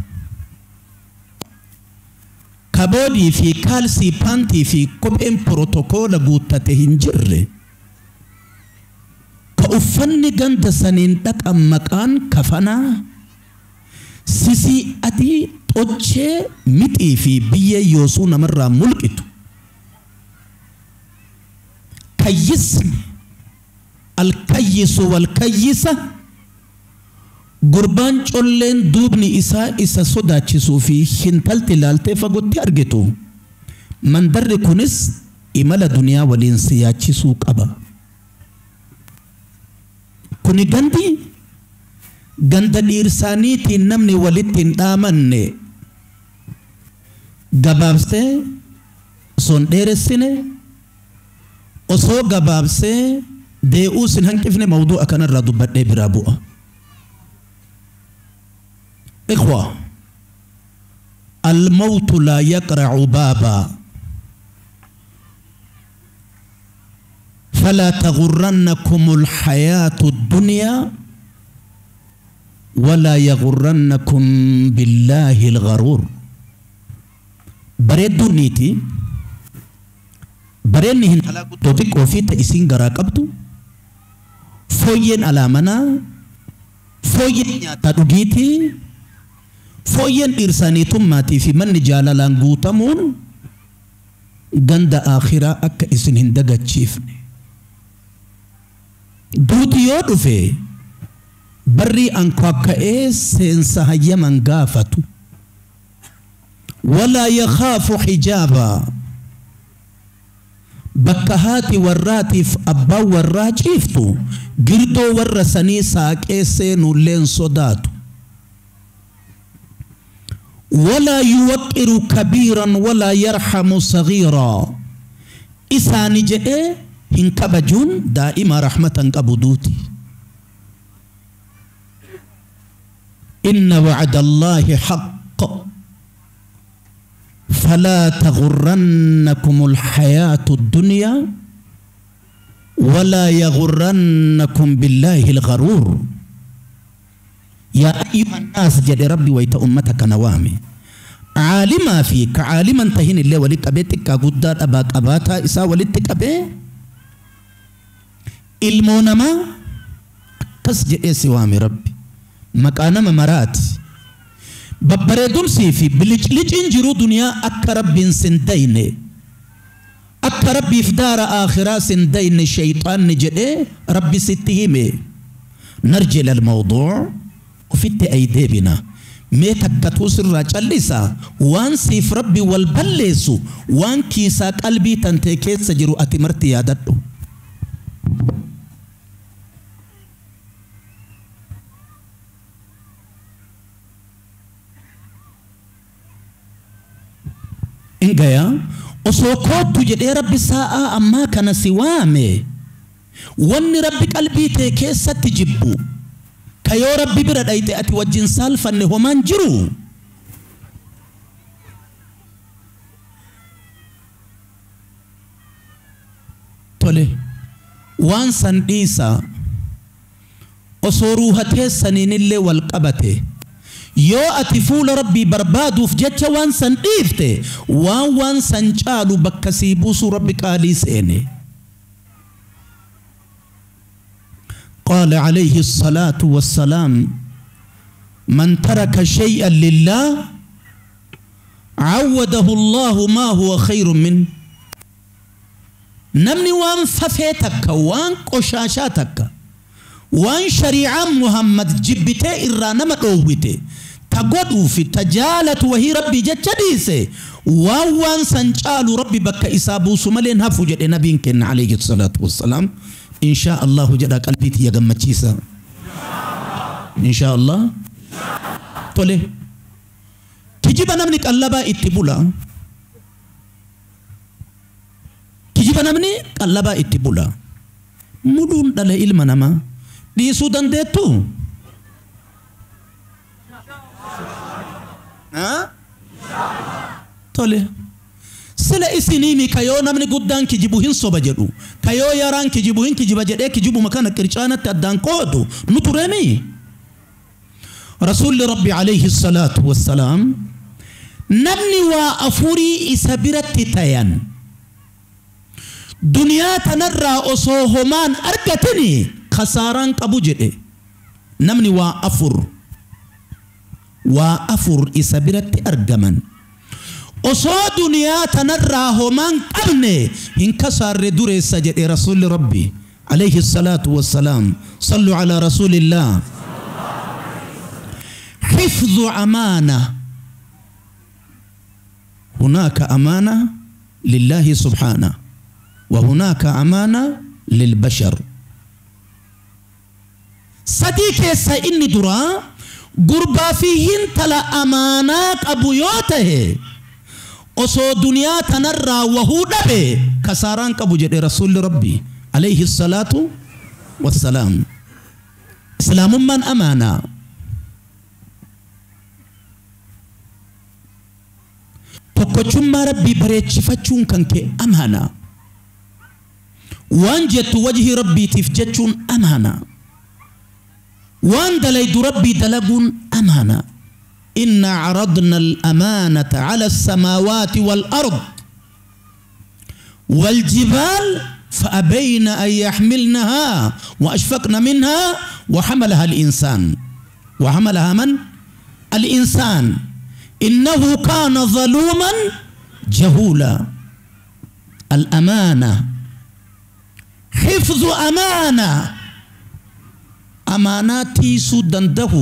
Kaboodii fi kaalsii paantii fi kopheen protokoola guuttate hin jirre. Ka uffanni ganda saniin dhaqan maqaan kafanaa sisii adii xochee mixii fi biyyee yoosuu namarraa mulqitu. Kayyisni alkayyisu walkayyisa gurbaan colleen duubni isaa isa sodaachisuu fi hintalti ilaaltee fagootti argitu. Mandarri kunis imala duniyaa waliin siyaachisuu qaba. Kuni gandi ganda dhiirsaaniitiin namni walitti hin dhaamanne gabaabsee osoo hin dheeressine osoo gabaabsee dee'uus hin hanqifne mawduu'a kanarraa dubbadhee biraa bu'a. إخوة الموت لا يقرع بابا فلا تغرنكم الحياة الدنيا ولا يغرنكم بالله الغرور. بريد دنيتي بريد هن توتيك وفي تأسين غراقبتو فوين على منا فوين تدوغيتي فوين إرسانيتم في من جالاlaan guutamuun ganda akhiraa akka isin hin dagachiifne. Duuti yoo dhufe barrii ankakka'ee seensa hayyaman gaafatu. Walaa yakhaafu hijaabaa bakka haati warraatiif abbaan warraa ciiftu girdoo warra sanii saaqee seenulleen sodaatu. ولا يوقر كبيرا ولا يرحم صغيرا إساني جئ هنكبجون دائما رحمة قبضوتي. إن وعد الله حق فلا تغرنكم الحياة الدنيا ولا يغرنكم بالله الغرور. يا أيها الناس جد ربي ويت أمتك نوامي عالما فيك عالما تهين الله ولدت أبيتك قدار أباك أباتا إسا ولدتك أبي المونما قصد سوامي ربي مكانما مرات ببردم سيفي بلج انجرو دنيا أكرب بن سنتين أكرب بفدار آخرة سنتين شيطان نجده ربي ستهمي. نرجع للموضوع وفي أيدي بنا ميتك كتوسر راجلسا وان سيف ربي والبلسو وان كيسا قلبي تنتكي سجرو أتمرتي يادتو. إنجيا أسوكوتو جدي ربي ساعة أما كان سوامي وان ربي قلبي تكيسا تجيبو كيو ربي برد أيتي أتي وجين سالفا نهمان جرو. تولي وان سنديسا أصوروها تيسانين اللي والقبته يو أتي فول ربي بربادو في جتش وان سنديفته وان وان سنجالو بكسيبوسو ربي قالي سيني. قال عليه الصلاة والسلام من ترك شيئا لله عوده الله ما هو خير منه. نمني وان ففيتك وان قشاشاتك وان شريعة محمد جبته إرانما قوته تقدو في تجالة وهي ربي جتشديسه وان سنجال ربي بك إسابو سمالين هفو جد نبيك عليه الصلاة والسلام. إن شاء الله جدا قلبي تيغمتشيسا إن شاء الله. تولي Kijiba namni qallabaa itti bula. Kijiba namni qallabaa itti bula. Muluun dhala ilma namaa dhiisuu dandeettu? Tole. Sila isinii kayoo namni guddaan kijibu hin soba jedhu. Kayoo yaraan kijibu hin kijiba jedhee kijibuma kana qircaanatti addaan qoodu nu turemi. Rasuulli Rabbi alayhi salaatu wassalaam namni waa afurii isa biratti tayan duniyaa tanarraa osoo homaan argatini kasaaraan qabu jedhe. Namni waa afur isa biratti argaman osoo duniyaa tanarraa homaan qabne hin kasaarre dureessa jedhe Rasuulli Rabbi alayhi salaatu wassalaam. Sallu ala rasuulillah. حفظ أمانة. هناك أمانة لله سبحانه وهناك أمانة للبشر. صديقي سإني درا قربا فيهن تلا أمانات أبو يوته أصو دنيا تنرى وهو دبي كساران كبو جد رسول ربي عليه الصلاة والسلام. إسلام من أمانة. Tokkochummaa Rabbii bareechifachuun kan kee amaana. Waan jettu wajhii Rabbiitiif jechuun amaana. Waan dalaydu Rabbii dalaguun amaana. Inna caradna al-amaanata cala as-samaawaati wal-ard wal-jibaal فأبين أن يحملنها وأشفقن منها وحملها الإنسان. وحملها من؟ الإنسان. إنه كان ظلوما جهولا. الأمانة حفظ أمانة. أماناتي سودنده.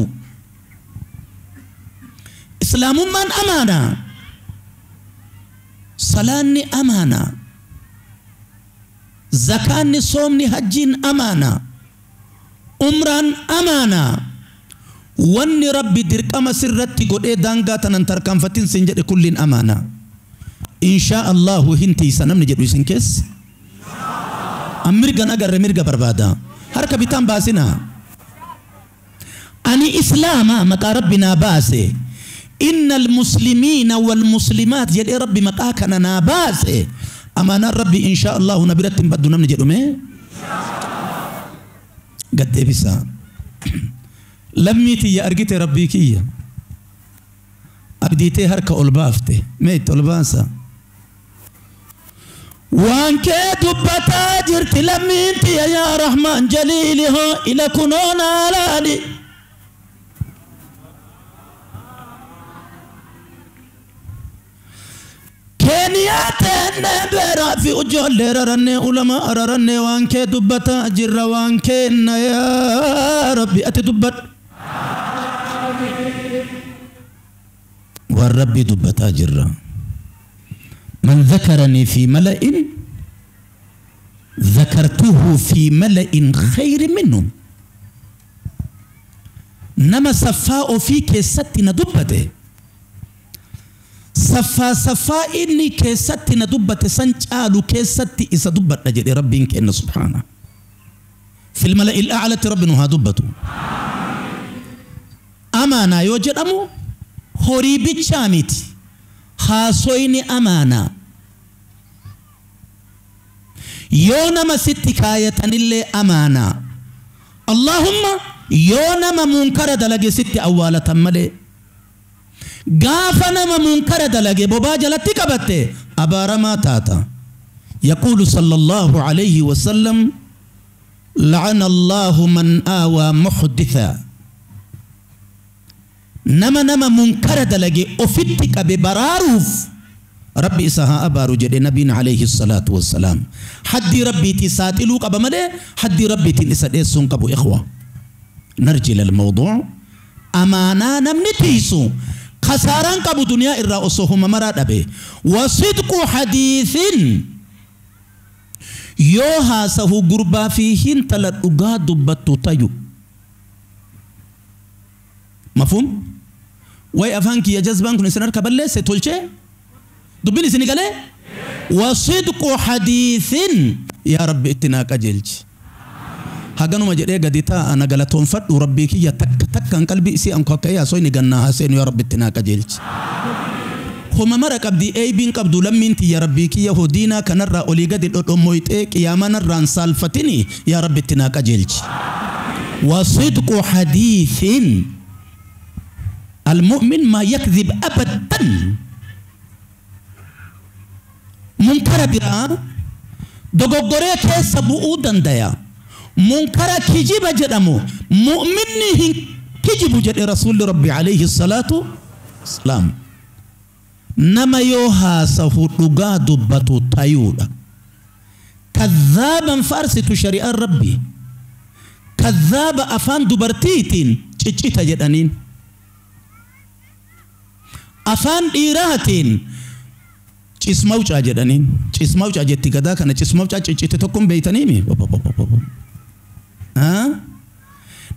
إسلام من أمانة. صلاني أمانة. زكاني صومني حجين أمانة. عمران أمانة. Wanni Rabbi dirqama sirratti godhee daangaa tanan tarkaanfatin sin jedhe kulliin amaana. Inshaa Allahu hin tiisa namni jedhu isin keessa. An mirgan agarre mirga barbaada. Harka bitaan baasinaa. Ani Islaama maqaa Rabbi naa baase. Innal muslimiina wal muslimaat jedhee Rabbi maqaa kana naa baase. Amaanaan Rabbi inshaa Allahu na biratti hin baddu namni jedhu mee? Gad deebisaa. Lammii tiyya argite Rabbii kiyya. Abdiitee harka ol baafte. Mee itti ol baasa. Waan kee dubbataa jirti lammiin tiyya yaa Rahmaan jaliili hoo ila kunoo naa laali. Keeniyaa teennee beeraa fi ijoollee rarannee ulamaa rarannee waan kee dubbataa jirra waan keenna yaa Rabbi ati dubbadhu. والرب دبتا جرا. من ذكرني في ملأ ذكرته في ملأ خير منه. نما صفاء في كيستنا دبته. صفا صفاء إني كيستنا دبته سنجالو كيستي إذا دبت نجد ربي كأن سبحانه. في الملأ الأعلى ربنا دبته. أمانة يوجد أمو horii bichaa miti. Haasoyni amaanaa. Yoo nama sitti kaayatanillee amaanaa. Allahumma yoo nama munkara dalage sitti awwaalatan malee. Gaafa nama munkara dalage bobaa jalatti qabatte abaaramaa taata. Yaquulu sallallahu alayhi wasallam la'ana Allahu man aawaa muhditha. Nama nama munkara dalage ofitti qabe baraaruuf Rabbi isa haa abaaru jedhe nabiin alayhi salaatu wassalaam. Haddii Rabbiitii saaxiluu qaba malee haddii Rabbiitiin isa dheessuun qabu ikhwa. Narji ilal mawduu. Amaanaa namni tiisu kasaaraan qabu duniyaa irraa osoo huma maraa dhabe. Wasidqu hadiithin yoo haasahu gurbaa fi hintala dhugaa dubbattu tayu. Mafhum? Way afaan kiyya jazbaan kun isin harka balleesse tolchee dubbiin isin galee wasidqu hadiithin yaa rabbi itti naa qajeelchi. Haganuma jedhee gadi taa'a na galatoonfadhu rabbii kiyya takka takkaan qalbii isii anku akka yaasoo inni gannaa haseenu yaa rabbi itti naa qajeelchi. Homa mara qabdii eeybiin qabdu lammiin tiyya rabbii kiyya hodiinaa kanarraa olii gadi dhodhommoyxee qiyaamanarraan saalfatini yaa rabbi itti naa qajeelchi. Wasidqu hadiithin المؤمن ما يكذب أبدا. منكر برا دوغوري كيس بؤو دنديا منكر كجيب جدمو مؤمن كجيب جد رسول ربي عليه الصلاة والسلام. نما يوها سهو دغا دبتو تايودا كذابا فارست شريعة ربي كذاب أفان دبرتيتين تشيتا جدانين afaan dhiiraatiin cismawcaa jedhaniin cismawcaa jetti gadaa kana cismawcaa ciccite tokkoon beeytaniimi.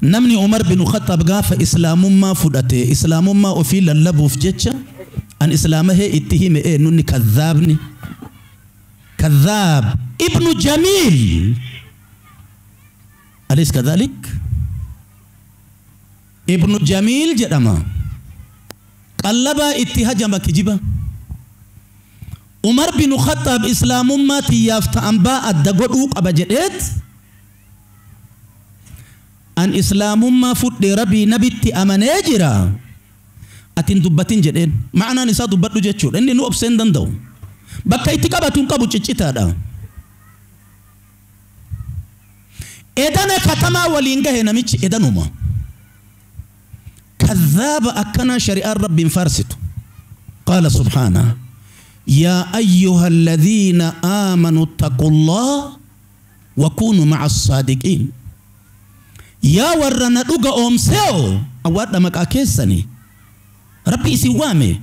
Namni Umar bin Khattab gaafa islaamummaa fudhate islaamummaa ofii lallabuuf jecha an islaama hee itti hime nunni kadhaabni kadhaab ibnu Jamiil alis kadhalik ibnu Jamiil jedhama. Qallabaa itti hajama kijiba. Umar bin Khattab islaamummaa tiyyaaf ta'an baa adda godhuu qaba jedheet an islaamummaa fudhee rabbii nabitti amanee jira atin dubbatin jedheen ma'anaan isaa dubbadhu jechuudha inni nu obsee hin danda'u bakka itti qabatu hin qabu ciccitaadha. Edana katamaa waliin gahe namichi edanuma. كذاب أكنا شريعة رب فارست. قال سبحانه يا أيها الذين آمنوا اتقوا الله وكونوا مع الصادقين. يا ورنا دوغا أمسيو أواد مكا كيسني ربي سوامي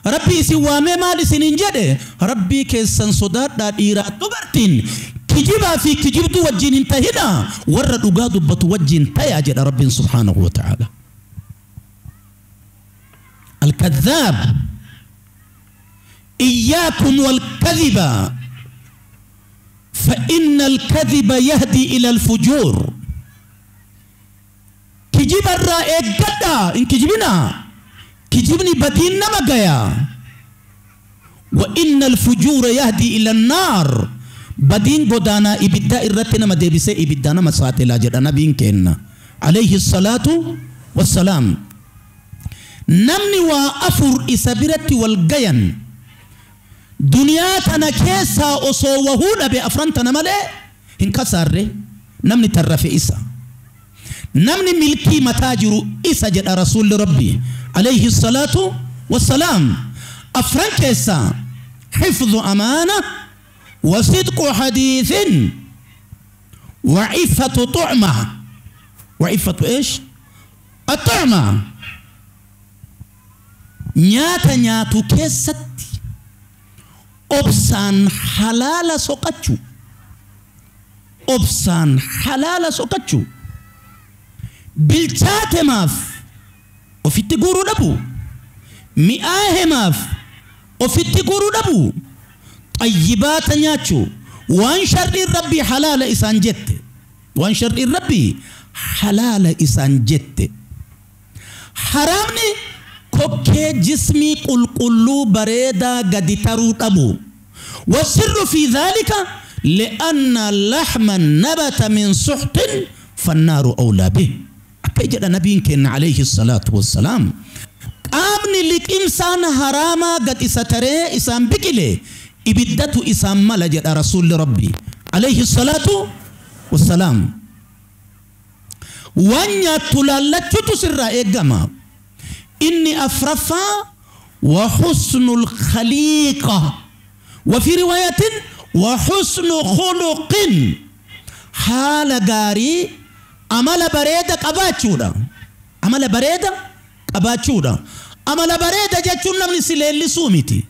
ربي سوامي مال سنين جده ربي كيسن صداد دائرة تبرتين كجبا في كجبتو وجين انتهنا ور دوغا دبتو وجين تياجد ربي سبحانه وتعالى. الكذاب إياكم والكذب فإن الكذب يهدي إلى الفجور. كجب الرأي قدا إن كجبنا كجبني بدين نمقيا وإن الفجور يهدي إلى النار بدين قدانا إبداء الرتنا ما ديبسي إبدانا مساتي لاجر أنا بين عليه الصلاة والسلام. Namni waa afur isa biratti wal gayan duniyaa tana keessaa osoo wahuu dhabe afran tana malee hin kasaarre namni tarrafe isa namni milkii mataa jiru isa jedha rasuulli rabbi alayhi salaatu wassalaam. Afran keessaa xifdhu amaana wa sidqu hadiithin wa iffatu tucma wa iffatu ish attucma nyaata nyaatu keessatti obsaan halaala soqachuu obsaan halaala soqachuu bilchaatemaaf ofitti guuruu dhabu mi'aahemaaf ofitti guuruu dhabu xayyibaata nyaachuu waan sharriin rabbii halaala isaan jette waan sharriin rabbii halaala isaan jette haraamni kokkee jismii qulqulluu bareedaa gadi taruu dhabu. والسر في ذلك لأن لحما نبت من سحت فالنار أولى به. أكيد نبي كان عليه الصلاة والسلام قامني لك إنسان حراما قد إساتري إسان بكلي إبدته إسان ملجأ رسول ربي عليه الصلاة والسلام. وأن تلالت تسر إجمع إني أفرفا وحسن الخليقة وفي رواية وحسن خلق حال غاري عمل بريدة قباتشودا عمل بريدة قباتشودا عمل بريدة جاتشون نمني سليل سوميتي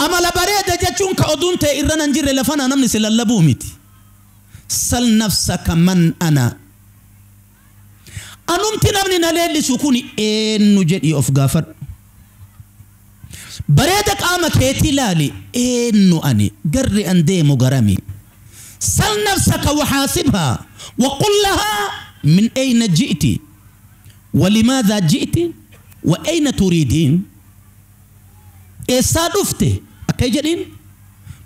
عمل بريدة جاتشون كأدون تيرنا نجري لفنا نمني سلال لبوميتي. سل نفسك من أنا. Anumti namni na leellisu kun eenyu jedhii of gaafadhu. Bareeda qaama keetii ilaali eenyu ani garri an deemu garami. Sal nafsaka waxaasibhaa waqul lahaa min ayna ji'ti walimaadhaa ji'ti wa ayna turiidiin. Eessaa dhufte akkay jedhiin,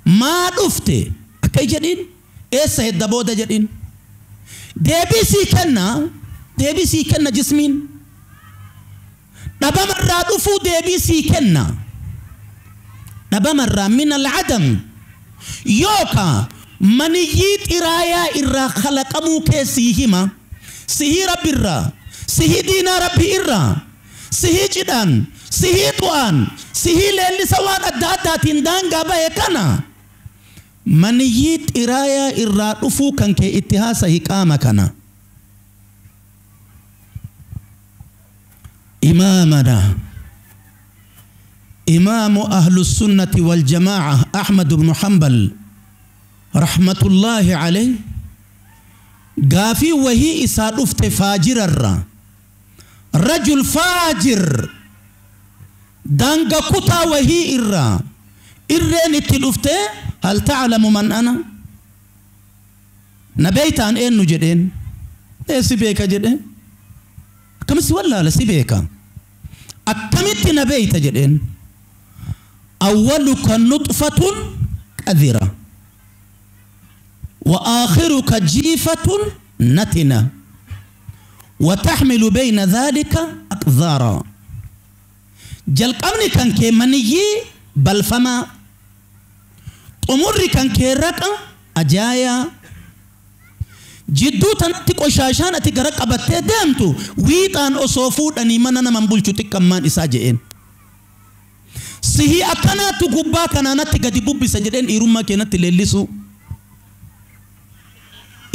maa dhufte akkay jedhiin, eessa hedda booda jedhiin. Deebii sii kenna, deebii sii kenna jismiin. Dhabamarraa dhufuu deebii sii kenna. Dhabamarraa min alcadam yookaa maniyyii xiraayaa irraa kalaqamuu kee sii hima. Sihii rabbi irraa, sihii diinaa rabbi irraa, sihii cidhaan, sihii du'aan, sihii leellisa waan adda addaatiin daangaa bahe kana maniyyii xiraayaa irraa dhufuu kan kee itti haasahi qaama kana. إمامنا إمام أهل السنة والجماعة أحمد بن حنبل رحمة الله عليه قافي وهي إسادفت فاجر الرا رجل فاجر دانغا كتا وهي إرا إرين اتلفت هل تعلم من أنا؟ نبيت عن إيه نجدين إيه سبيكا جدين كم سوى لا سبيكا أكملت نبيت جدين أولك نطفة كذرة وآخرك جيفة نتنة وتحمل بين ذلك أقذارا. جلقمني كان كمني بل فما أمري كان كرك أجايا jidduu tanatti qoshaashaan ati gara qabattee deemtu wiixaan osoo fuudhanii mana naman bulchu xiqqammaan isaa je'een. Sihii akkanaatu gubbaa kanaanatti gadi bubbisa jedheen dhiirummaa keenatti leellisu.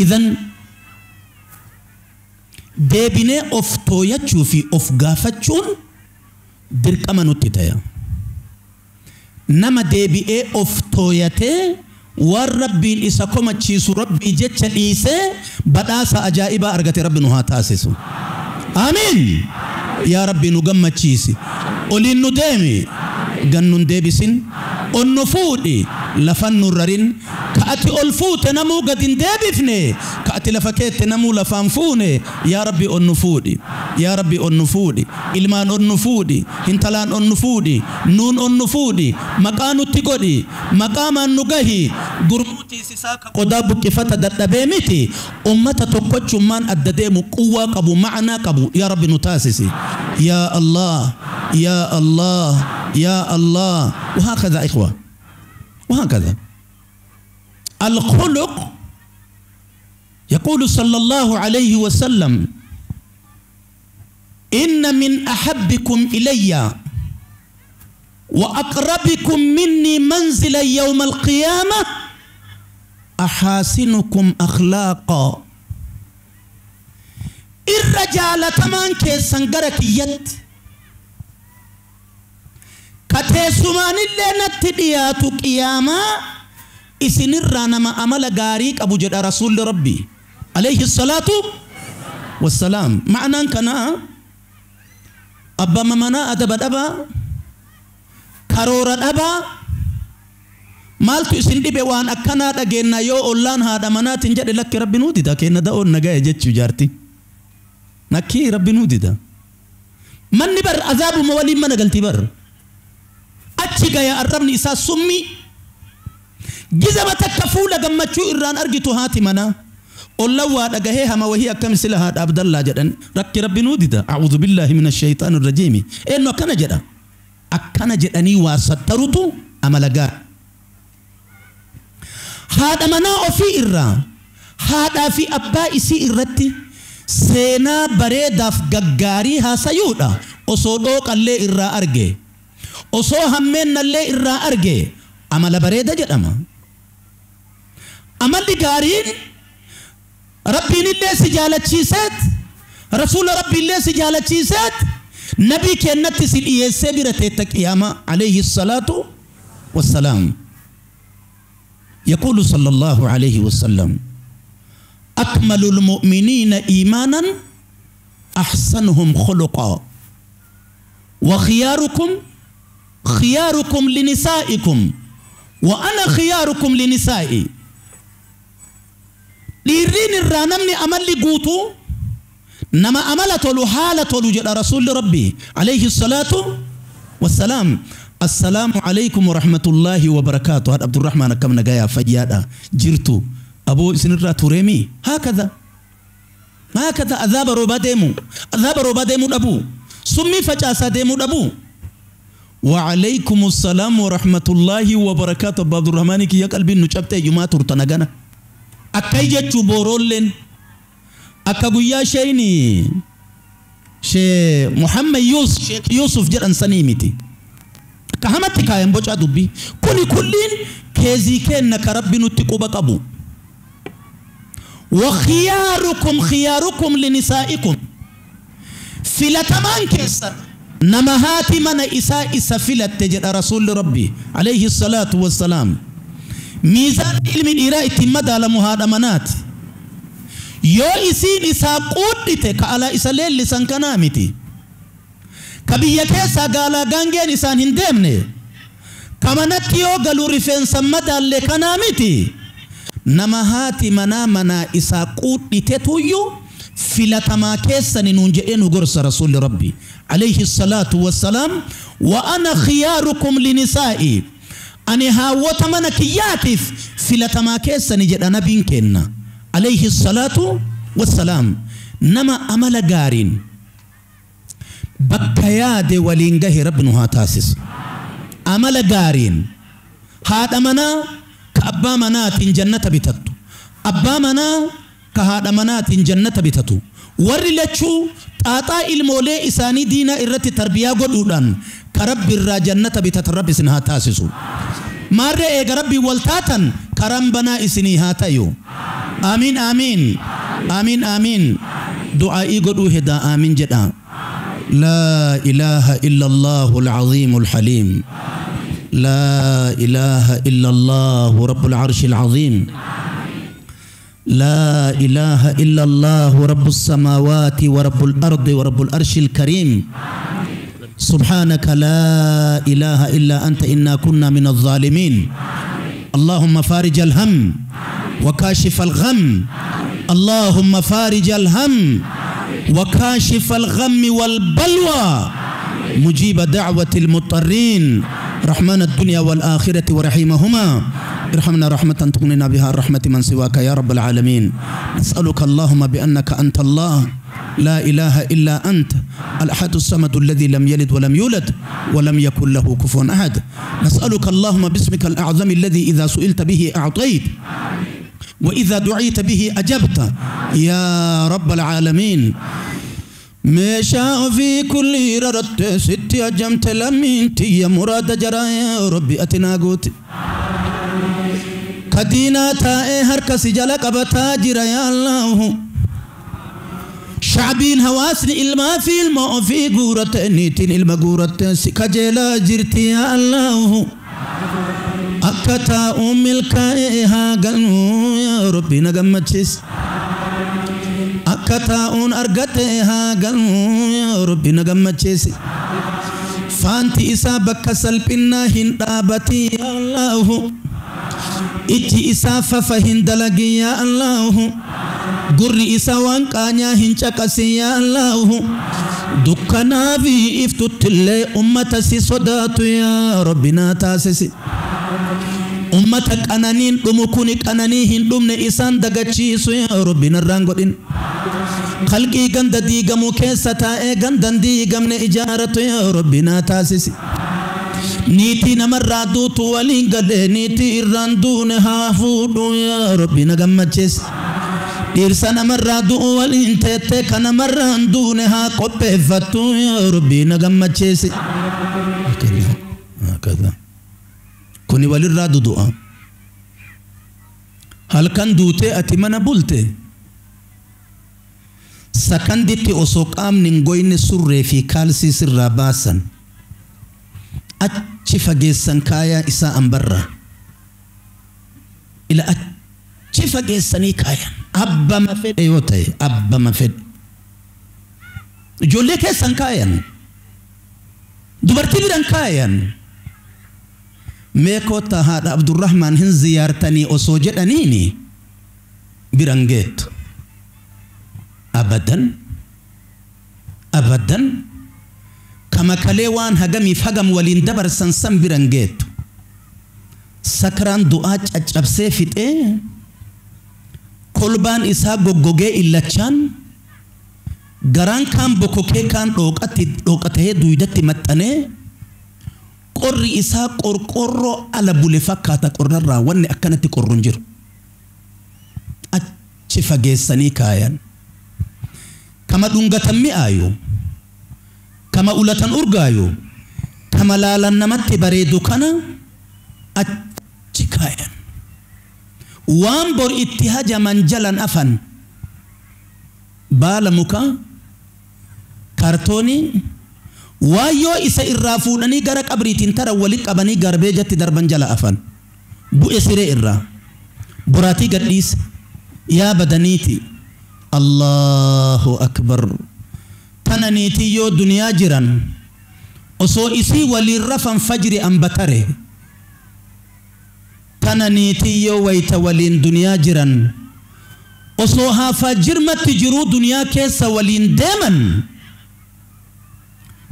Idan deebinee of tooyachuu fi of gaafachuun dirqama nutti ta'e. Nama deebi'ee of tooyatee waan rabbiin isa komachiisu rabbii jecha dhiisee badhaasa ajaa'ibaa argate rabbi nu haa taasisu. Amiin. Yaa rabbi nu gammachiisi. Oliin nu deemi. Gan nun deebisin. Ol nu fuudhi. Lafan nu rarin. Ka ati ol fuute namuu gad hin deebifne. Ka ati lafa keette namuu lafaan fuune. Yaa rabbi ol nu fuudhi. Yaa rabbi ol nu fuudhi. Ilmaan ol nu fuudhi. Hintalaan ol nu fuudhi. Nuun ol nu fuudhi. Maqaa nutti godhi. Maqaamaan nu gahi. Gurmuu tiisisaa ka qodaa buqqifata dadhabee miti. Ummata tokkochummaan adda deemu quwwaa qabu ma'anaa qabu. Yaa rabbi nu taasisi. Yaa Allah. يا الله يا الله. وهكذا إخوة، وهكذا الخلق. يقول صلى الله عليه وسلم إن من أحبكم إلي وأقربكم مني منزلا يوم القيامة أحاسنكم أخلاقا. الرجال تمان كيسنغرك يد kateessumaan illee natti dhiyaatu qiyaamaa isinirraa nama amala gaarii qabu jedha rasuulli rabbi alayhi salaatu wassalaam. Ma'anaan kanaa abbaa manaa adaba dhabaa karoora dhabaa maaltu isin dhibe waan akkanaa dhageenna yoo ollaan haadha manaatiin jedhe lakki rabbi nuu dida kenna da'oon nagaya jechuu jaarti nakkii rabbi nuu dida. Manni bar azaabuma waliin mana galti bar achi gaya arrabni isaa summi gizama takka fuula gammachuu irraan argitu haati manaa ollaan waa dhagahee hama wahii akkam sila haadha Abdallaa jedhan rakki rabbi nuu dida. A'uudhu billaahi mina shaytaani rajiimi. Eenyu akkana jedha akkana jedhanii waa sattarutu amala gaarii. Haadha manaa ofii irraa haadhaa fi abbaa isii irratti seenaa bareedaaf gaggaarii haasayuudha. Osoo dhooqallee irraa arge osoo hammeennallee irraa arge amala bareeda jedhama. Amalli gaariin rabbiin illee si jaalachiiseet rasuula rabbi illee si jaalachiiseet nabii kennatti si dhiyeessee bira teetta qiyaama alayhi salaatu wassalaam. يقول صلى الله عليه وسلم أكمل المؤمنين إيمانا أحسنهم خلقا وخياركم خياركم لنسائكم وأنا خياركم لنسائي. dhiirriin irraa namni amalli guutuu nama amala tolu haala tolu jedha rasuulli rabbi alayhi salaatu wassalaam. Assalaamu alaykum warahmatullaahi wabarakaatu. Haadha Abdurrahmaan akkam nagayaa fayyaadha jirtu aboo isinirraa tureemi haakadha haakadha azaaba roobaa deemu azaaba roobaa deemuu dhabu summii facaasaa deemuu dhabu. وعليكم السلام ورحمة الله وبركاته. أبو عبد الرحمن كي قلبي نجبت يوم ترتنا جنا أكيد جبورولن أكجويا شيني شي محمد يوسف شيخ يوسف جران سنيمتي كهمت كاين بوجا دبي كل كلين كذي كأن كرب نتقوب كابو. وخياركم خياركم لنسائكم فلتمان كيسر نمهاتي من إساء سفلة تجد رسول ربي عليه الصلاة والسلام. ميزان علم إراء تمدى لمهادمنات يو إسين إساء قودته كألا إساء ليل لسان كنامتي كبيا كيسا قالا غانجين إسان هندمني كمانتيو قالوا رفين سمدى لكنامتي نمهاتي منا منا إساء قودته تيو فلتما كيسا ننجئن قرص رسول ربي عليه الصلاة والسلام. وأنا خياركم لنسائي أني هاوت من كياتف فلتما كيسا نجد أنا بينكن عليه الصلاة والسلام. نما أمل غارين بكياد ولينجه ربنها تاسس أمل غارين هذا منا كأبا منات جنة بتتو أبا منا كهذا منات جنة بتتو ورلتشو تاتا المولى إساني دينا إرتي تربية قدودان كرب الرا جنة بتترب سنها تاسسو مارة إيغ ربي والتاتن كرم بنا إسني هاتيو. آمين آمين آمين آمين. دعائي قدو هدا آمين جدا. لا إله إلا الله العظيم الحليم. لا إله إلا الله رب العرش العظيم. لا إله إلا الله رب السماوات ورب الأرض ورب العرش الكريم. سبحانك لا إله إلا أنت إنا كنا من الظالمين. اللهم فارج الهم وكاشف الغم. اللهم فارج الهم وكاشف الغم والبلوى مجيب دعوة المضطرين رحمن الدنيا والآخرة ورحيمهما. ارحمنا رحمة تغنينا بها الرحمة من سواك يا رب العالمين. نسألك اللهم بأنك أنت الله لا إله إلا أنت الأحد الصمد الذي لم يلد ولم يولد ولم يكن له كفوا أحد. نسألك اللهم باسمك الأعظم الذي إذا سئلت به أعطيت وإذا دعيت به أجبت يا رب العالمين. مشاء في كل ررت ست أجمت لمنت يا مراد جرى يا ربي أتنا قوت كدينا تائه هركس جلق بتاجر يا الله. شعبين هواسني إلما في الماء في قورة نيتين إلما قورة سكجلا جرتي يا الله. أكتا أم الكائها قلو يا ربي نقمتشس أكتا أون أرقتها قلو يا ربي نقمتشس فانتي إسا بكسل بنا هندابتي يا الله. إتي إسا ففهن دلقي يا الله. قري إسا وانقانيا هنشكسي يا الله. دكنا في إفتت اللي أمتسي صدات يا ربنا تاسسي. أمتك أنانين دمكونك أنانيهن دمن إسان دقاتشيسو يا ربنا الرانقودين. خلقي غند ديغمو كيستا إيه غندن ديغمن إجارة يا ربنا تاسسي. نيتي نمر دوتو ولين قال نيتي إراندون هافودو يا ربي نغمتشس. إرسا نمر دو ولين تيتك نمر دون ها قبفتو يا ربي نغمتشس. هكذا كوني وللرادو دعاء. هل كان دوتي أتمنى بولتي سكندتي أسوق أمن غوين سر في كالسي سر باسن achi fageessan kaayaa isaa ambarra ila achi fageessanii kaayan abbama fedhe yoo ta'e abbama fedhe Ijoollee keessan kaayan. Dubartii biran kaayan. Mee koottaa haadha Abdurrahmaan hin ziyaartanii osoo jedhaniini biran geettu. Abadan. Abadan. Kama kalee waan hagamiif hagam waliin dabarsan san biran geettu. Sakraan du'aa caccabsee fixee kolbaan isaa goggogee illachaan garaan kaan bokokee kaan dhooqatee duydatti maxxanee qorri isaa qorqorroo ala bule fakkaata qorrarraa wanni akkanatti qorru hin jiru. Achi fageessanii kaayan. Kama dhungatan mi'aayu, kama ulatan urgaayu, kama laalan namatti bareedu kana achi kaayan. Waan bor itti hajaman jalan afan baala mukaa kaartoonii waan yoo isa irraa fuudhanii gara qabriitiin tara walitti qabanii garbeejatti darban jala afan bu'e siree irraa boraatii gadhiise yaa badaniiti. Allahu akbar. Tana niitii yoo duniyaa jiran osoo isii waliin rafan fajri ambatare. Tana niitii yoo wayta waliin duniyaa jiran osoo haafaa jirmatti jiruu duniyaa keessa waliin deeman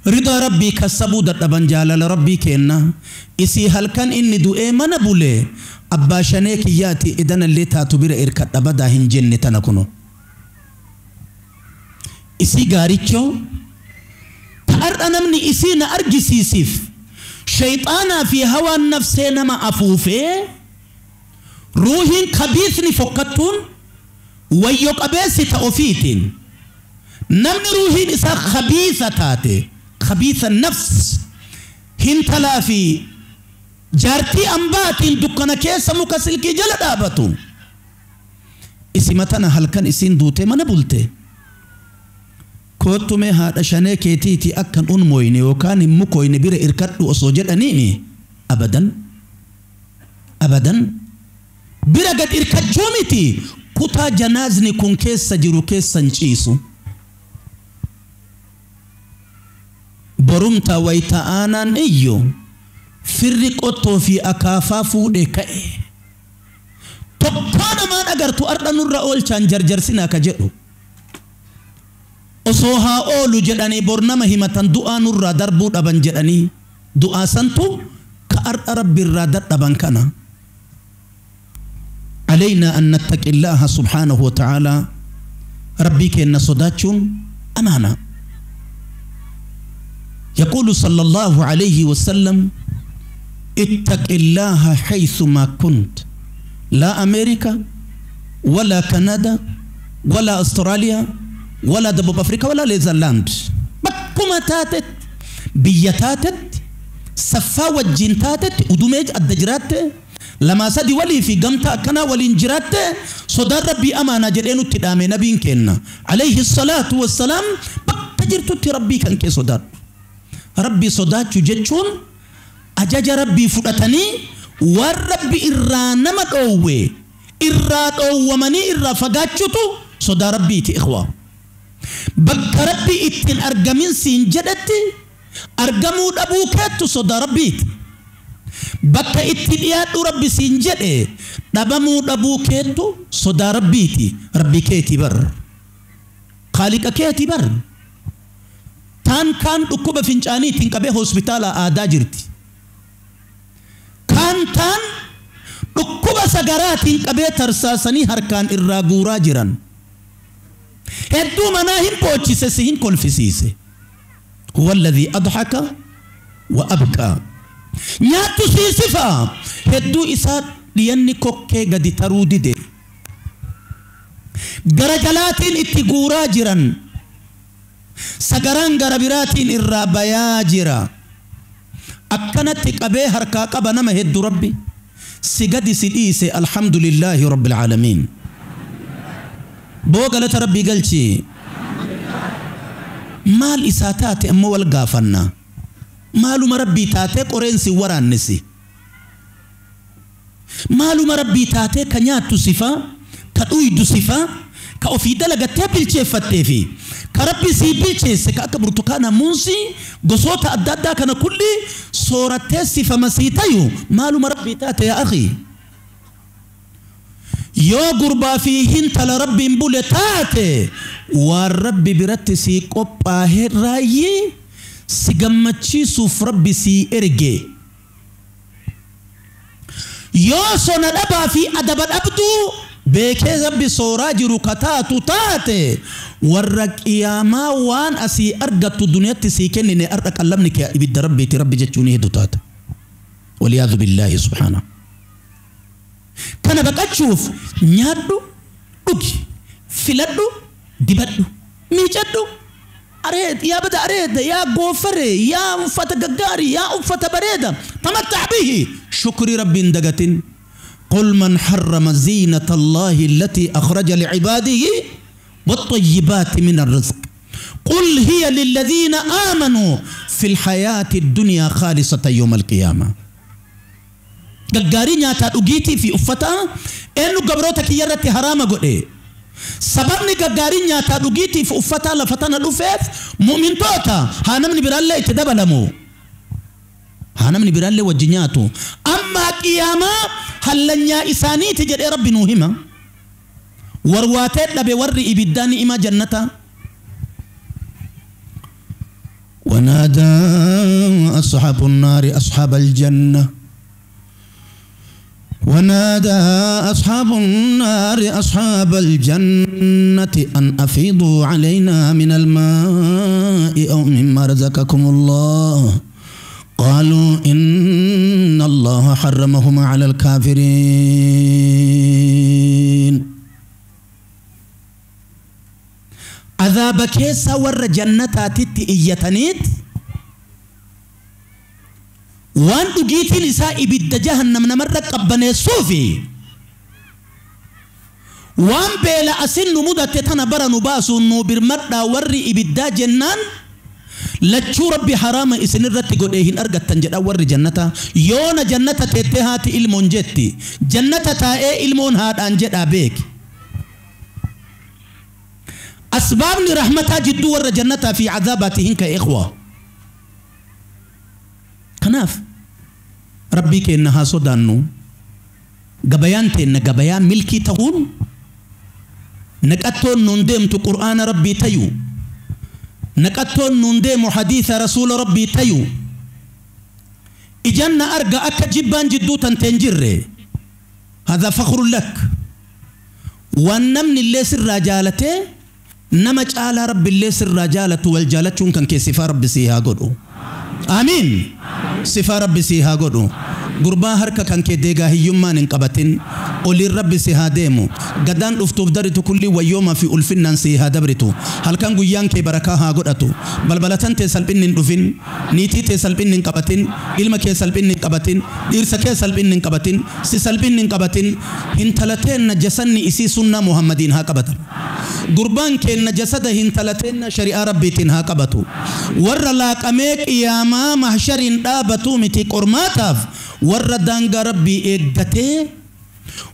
ridaa rabbii kassabuu dadhaban jaalala rabbii kenna. Isii halkan inni du'ee mana bule abbaa shanee kiyyaati idanallee taatu bira irkadha badaa hin jenne tana kuno. Isii gaarichoo ta'arra namni isii na argisiisiif shayxaanaa fi hawaan nafsee nama afuufee ruuhiin kabiisni fokkattuun wayyo qabeessi ta ofiitiin namni ruuhiin isaa kabiisa taate kabiisa nafs hintalaa fi jaartii ambaatiin dukkana keessa muka silkii jala dhaabatu isima tana halkan isiin duutee mana bulte koottume haadha shanee keetiiti akkan unmoyne yookaan hin mukoyne bira irkadhu osoo jedhaniini abadan abadan bira gad irkachuu miti kutaa janaazni kun keessa jiru keessa hin ciisu. Borumta wayta aanaan iyyo firri qottoo fi akaafaa fuudhee ka'e tokkoo namaan agartu ardha nurra oolchaan jarjarsinaa ka jedhu osoo haa oolu jedhanii bor nama himatan du'aa nurraa darbuu dhaban jedhanii du'aa santu ka ardha rabbiirraa dadhaban kana. علينا أن نتقي الله سبحانه وتعالى. ربي كأن صداتشون أمانة. يقول صلى الله عليه وسلم اتق الله حيثما كنت. لا أمريكا ولا كندا ولا أستراليا ولا دبوب أفريقيا ولا نيوزيلاند. بكما تاتت بيتاتت سفا وجين تاتت ودمج الدجرات لما سدي ولي في قمتا كنا ولينجرات صدر ربي أمانة جرينو تدامي نبين كنا عليه الصلاة والسلام. بكتجرت ربي كان كي صدر ربي صدات جتشون أجاج ربي فرطني والربي إرا نمت أوي إرا أومني إرا فقاتشتو صدر ربي تي إخوة. بك ربي إتن أرقمين سين جدت أرقمو أبوكاتو صدر ربي bakka itti dhiyaadhu rabbi siin jedhe dhabamuu dhabuu keettu sodaa rabbiiti. Rabbi keeti bar, khaaliqa keeti bar. Taan kaan dhukkuba fincaaniitiin qabee hospitaala aadaa jirti. Kaan taan dhukkuba sagaraatiin qabee tarsaasanii harkaan irraa guuraa jiran. Hedduu manaa hin boochise si hin kolfisiise. Huwa alladhii adhaka wa abkaa. Nyaattu siisifa hedduu isaa dhiyanni kokkee gadi taruu dide. Gara jalaatiin itti guuraa jiran. Sagaraan gara biraatiin irraa bayaa jira. Akkanatti qabee harkaa qaba nama hedduu rabbi. Si gadi si dhiise alhamdulillaahi rabbil aalamiin. Boo galata rabbii galchi. Maal isaa taate ammoo wal gaafanna. Maaluma rabbii taatee qoreensi waraannisi. Maaluma rabbii taatee ka nyaattu sifa, ka dhuydu sifa, ka ofii dalagattee bilcheeffattee fi ka Ka rabbi sii bilcheesse ka akka burtukaana, muuzii, gosoota adda addaa kana kulli soorattee sifama sii tayu maaluma rabbii taate. Yaa akhi, yoo gurbaa fi hintala rabbiin bule taate, waan rabbi biratti sii qophaa'e raayyi si gammachiisuuf rabbi sii erge. Yoo sona dhabaa fi adaba dhabduu beekee rabbi sooraa jiru kataatu taate, warra qiyaamaa waan asii argattu duniyatti sii kennine arra qallamni kee ibidda rabbiiti rabbi jechuun heddu taata. Waliyaadhu billaahi subhaana. Kana baqachuuf nyaadhu, dhugi, filadhu, dibadhu, miicadhu, areed yaa bada, areeda yaa goofare, yaa uffata gaggaarii, yaa uffata bareeda, tamattac bihi, shukrii rabbiin dagatin. قل من حرم زينة الله التي أخرج لعباده والطيبات من الرزق قل هي للذين آمنوا في الحياة الدنيا خالصة يوم القيامة. Gaggaarii nyaataa dhugiitii fi uffataa eenyu gabroota kiyya irratti haraama godhe? Sababni gaggaarii nyaataa dhugiitii fi uffataa lafa tana dhufeef mu'mintoota. Haa namni biraallee itti dabalamu, haa namni biraallee wajji nyaatu, ammaa qiyaamaa hallanyaa isaaniiti jedhee rabbi nuu hima. Warwaatee dhabe warri ibiddaa ni'imaa jannata. ونادى أصحاب النار أصحاب الجنة، ونادى أصحاب النار أصحاب الجنة أن أفيضوا علينا من الماء أو مما رزقكم الله قالوا إن الله حرمهما على الكافرين. عذاب keessa warra jannataatitti iyyataniit waan dhugiitiin isaa ibidda jahannam namarra qabbaneessuufi waan beela asin nu mudate tana bara nu baasuun nu birmadhaa warri ibiddaa jennaan, lachuu rabbi haraama isin irratti godhee hin argattan jedha warri jannata. Yoona jannata teettee haati ilmoon jetti, jannata taa'ee ilmoon haadhaan jedhaa beeki. Asbaabni rahmataa jidduu warra jannataa fi cadaabaati hin ka'e. Ikhwa, kanaaf rabbii keenna haa sodaannu. Gabayaan teenna gabayaa milkii ta'uun naqattoon nuun deemtu qur'aana rabbii tayu, naqattoon nuun deemu hadiisa rasuula rabbii tayu. Ijanna arga akka jibbaan jidduu tanteen jirre. هذا فخر لك. Waan namni illee sirraa jaalatee nama caalaa rabbi illee sirraa jaalatu wal jaalachuun kan kee sifaa rabbi sii haa godhu. Amiin. Sifaa rabbi sii haa godhu. Gurbaa harka kan kee deegaa hiyyummaan hin qabatin, oliin rabbi si haa deemu. Gadaan dhuftuuf daritu kulli wayyoomaa fi ulfinnaan si haa dabritu. Halkan guyyaan kee barakaa haa godhatu. Balbalatan tee salphinni hin dhufin, niitii tee salphinni hin qabatin, ilma kee salphinni hin qabatin, dhiirsa kee salphinni hin qabatin, si salphinni hin qabatin. Hintalateenna jasanni isii sunnaa Muhammadiin haa qabatan. Gurbaan keenna jasada hintalateenna shari'aa rabbiitiin haa qabatu. Warra laaqamee qiyaamaa mahshariin dhaabatu miti qormaataaf, warra daangaa rabbii eeggatee,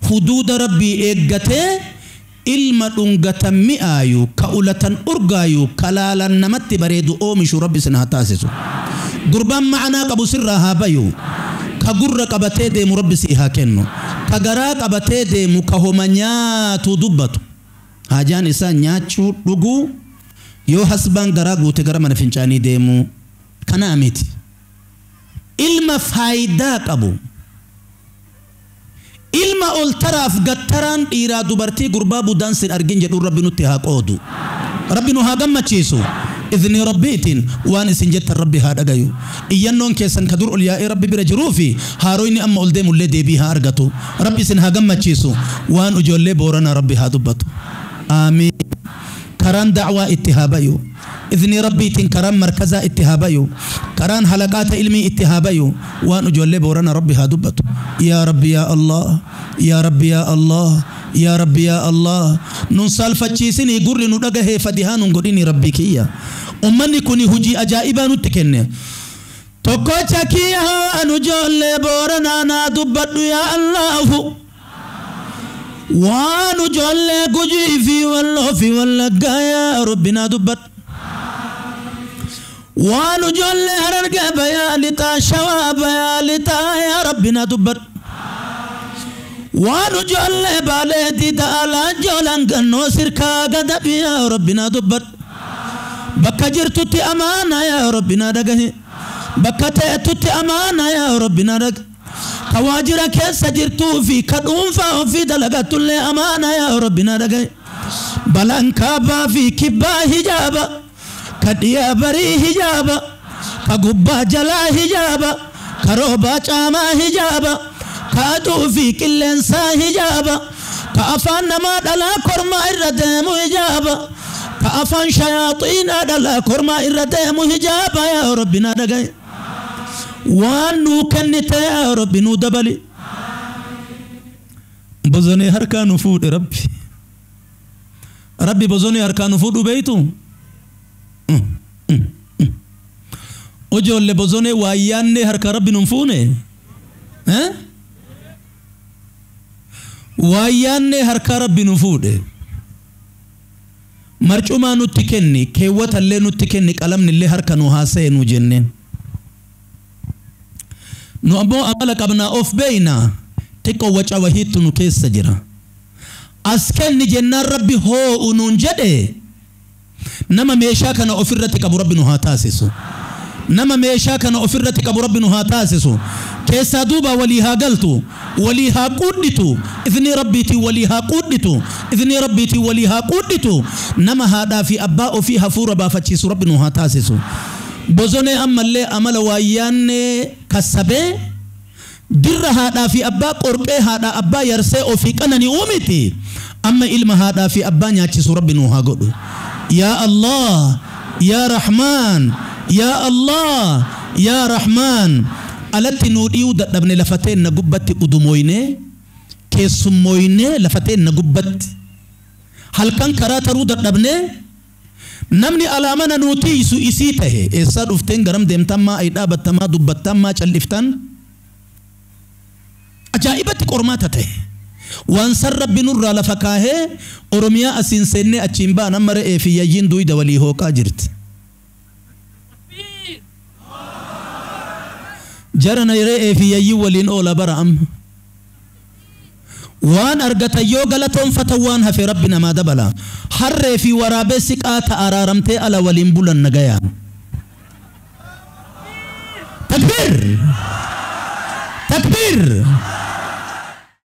huduuda rabbii eeggatee, ilma dhungatan mi'aayu, ka ulatan urgaayu, ka laalan namatti bareedu oomishu rabbi sin haa taasisu. Gurbaan ma'anaa qabu sirraa haa bayu. Ka gurra qabatee deemu rabbi si haa kennu, ka garaa qabatee deemu, ka homa nyaatu dubbatu, haajaan isaa nyaachuu dhuguu, yoo hasbaan garaa guute gara mana fincaanii deemu kanaa miti. Ilma faayidaa qabu, ilma ol taraaf gattaraan dhiiraa dubartii gurbaa budaan sin argin jedhuun rabbi nutti haa qoodu, rabbi nu haa gammachiisu. Idni rabbiitiin waan isin jettan rabbi haa dhagayu. Iyyannoon keessan ka dur ol yaa'ee rabbi bira jiruu fi haaroyni amma ol deemullee deebii haa argatu. Rabbi isin haa gammachiisu. Waan ijoollee booranaa rabbi haa dubbatu. Aamiin. Karaan da'waa itti haa bayu. Idni rabbiitiin karaan markazaa itti haa bayu, karaan halaqaata ilmii itti haa bayu. Waan ijoollee booranaa rabbi haa dubbatu. Yaa rabbi, yaa Allah, yaa rabbi, yaa Allah, yaa rabbi, yaa Allah, nun saalfachiisinii, gurri nu dhagahee fadihaa nun godhini. Rabbii kiyya, ummanni kuni hujii ajaa'ibaa nutti kenne. Tokkocha kiyya, anu ijoollee booranaa naa dubbadhu yaa Allahu. Waan ijoollee Gujii fi Walloo fi Wallaggaa yaa Rabbi naa dubbadhu. Waan ijoollee Harargee bayaa lixaa, Shawaa bayaa lixaa, yaa Rabbi na dubbadhu. Waan ijoollee Baalee diida alaa joolaan gannoo sirkaa gadabi, yaa Rabbi na dubbadhu. Bakka jirtutti amaana, yaa Rabbi na dhagahi. Bakka ta'etutti amaana, yaa Rabbi na dhagahi. Ka waajjira keessa jirtuu fi ka dhuunfaa ofii dalagatullee amaana, yaa Rabbi na dhagahi. Balaan kaabaa fi kibbaa hijaaba. Ka dhiyaa barii hijaaba. Ka gubbaa jalaa hijaaba. Ka roobaa caamaa hijaaba. Ka aduu fi qilleensaa hijaaba. Ka afaan namaa dhalaa kormaa irra deemu hijaaba. Ka afaan shayaaxiinaa dhalaa kormaa irra deemu hijaaba, yaa Rabbi na dhagahi. Waan nuu kennite, yaa Rabbi, nuu dabali. Bozonee harkaa nu fuudhe Rabbi. Rabbi bozonee harkaa nu fuudhu beeytu? Ijoollee, bozonee waayyaannee harka Rabbi nun fuune? Waayyaannee harka Rabbi nu fuudhe. Marcumaa nutti kenni, keewwatallee nutti kenni, qalamnillee harka nu haaseenu jenneen. Nu ammoo amala qabnaa, of beeyna, xiqqoo waca wahiittu nu keessa jira. As kenni jennaan Rabbi hoo'u nuun jedhe. Nama meeshaa kana ofirratti qabu Rabbi nu haa taasisu. Nama meeshaa kana ofirratti qabu Rabbi nu haa taasisu. Keessaa duuba walii haa galtu, walii haa quudhitu, idni Rabbiitii walii haa quudhitu, idni Rabbiitii walii haa quudhitu. Nama haadhaa fi abbaa ofii hafuura baafachiisu Rabbi nu haa taasisu. Bozonee ammallee amala waayyaannee kassabee dirra haadhaa fi abbaa qorqee, haadhaa abbaa yarsee ofii qananii uumiti. Amma ilma haadhaa fi abbaa nyaachisu Rabbi nu haa godhu. Yaa Allah, yaa Rahmaan, yaa Allah, yaa Rahmaan. Alatti nuu dhiyuu dadhabne, lafa teenna gubbatti udumooyne, keessummooyne, lafa teenna gubbatti halkan karaa taruu dadhabne. Namni alaa mana nuu tiisu isii tahe, eessaa dhufteen, garam deemtan, maa ay dhaabattan, maa dubbattan, maa calliftan? Ajaa'ibatti qormaata tahe. Waan san Rabbi nurraa lafa kaahee Oromiyaa asiin seennee achiin ba'an. Amma re'ee fi yayyiin duyda walii hooqaa jirti. Jarana, re'ee fi yayyiin waliin oola bara. Amma waan argatan yoo galatoonfatan, waan hafe Rabbi namaa dabala. Harree fi waraabessi qaata araaramtee ala waliin bulan nagayaan. Takbiir, takbiir!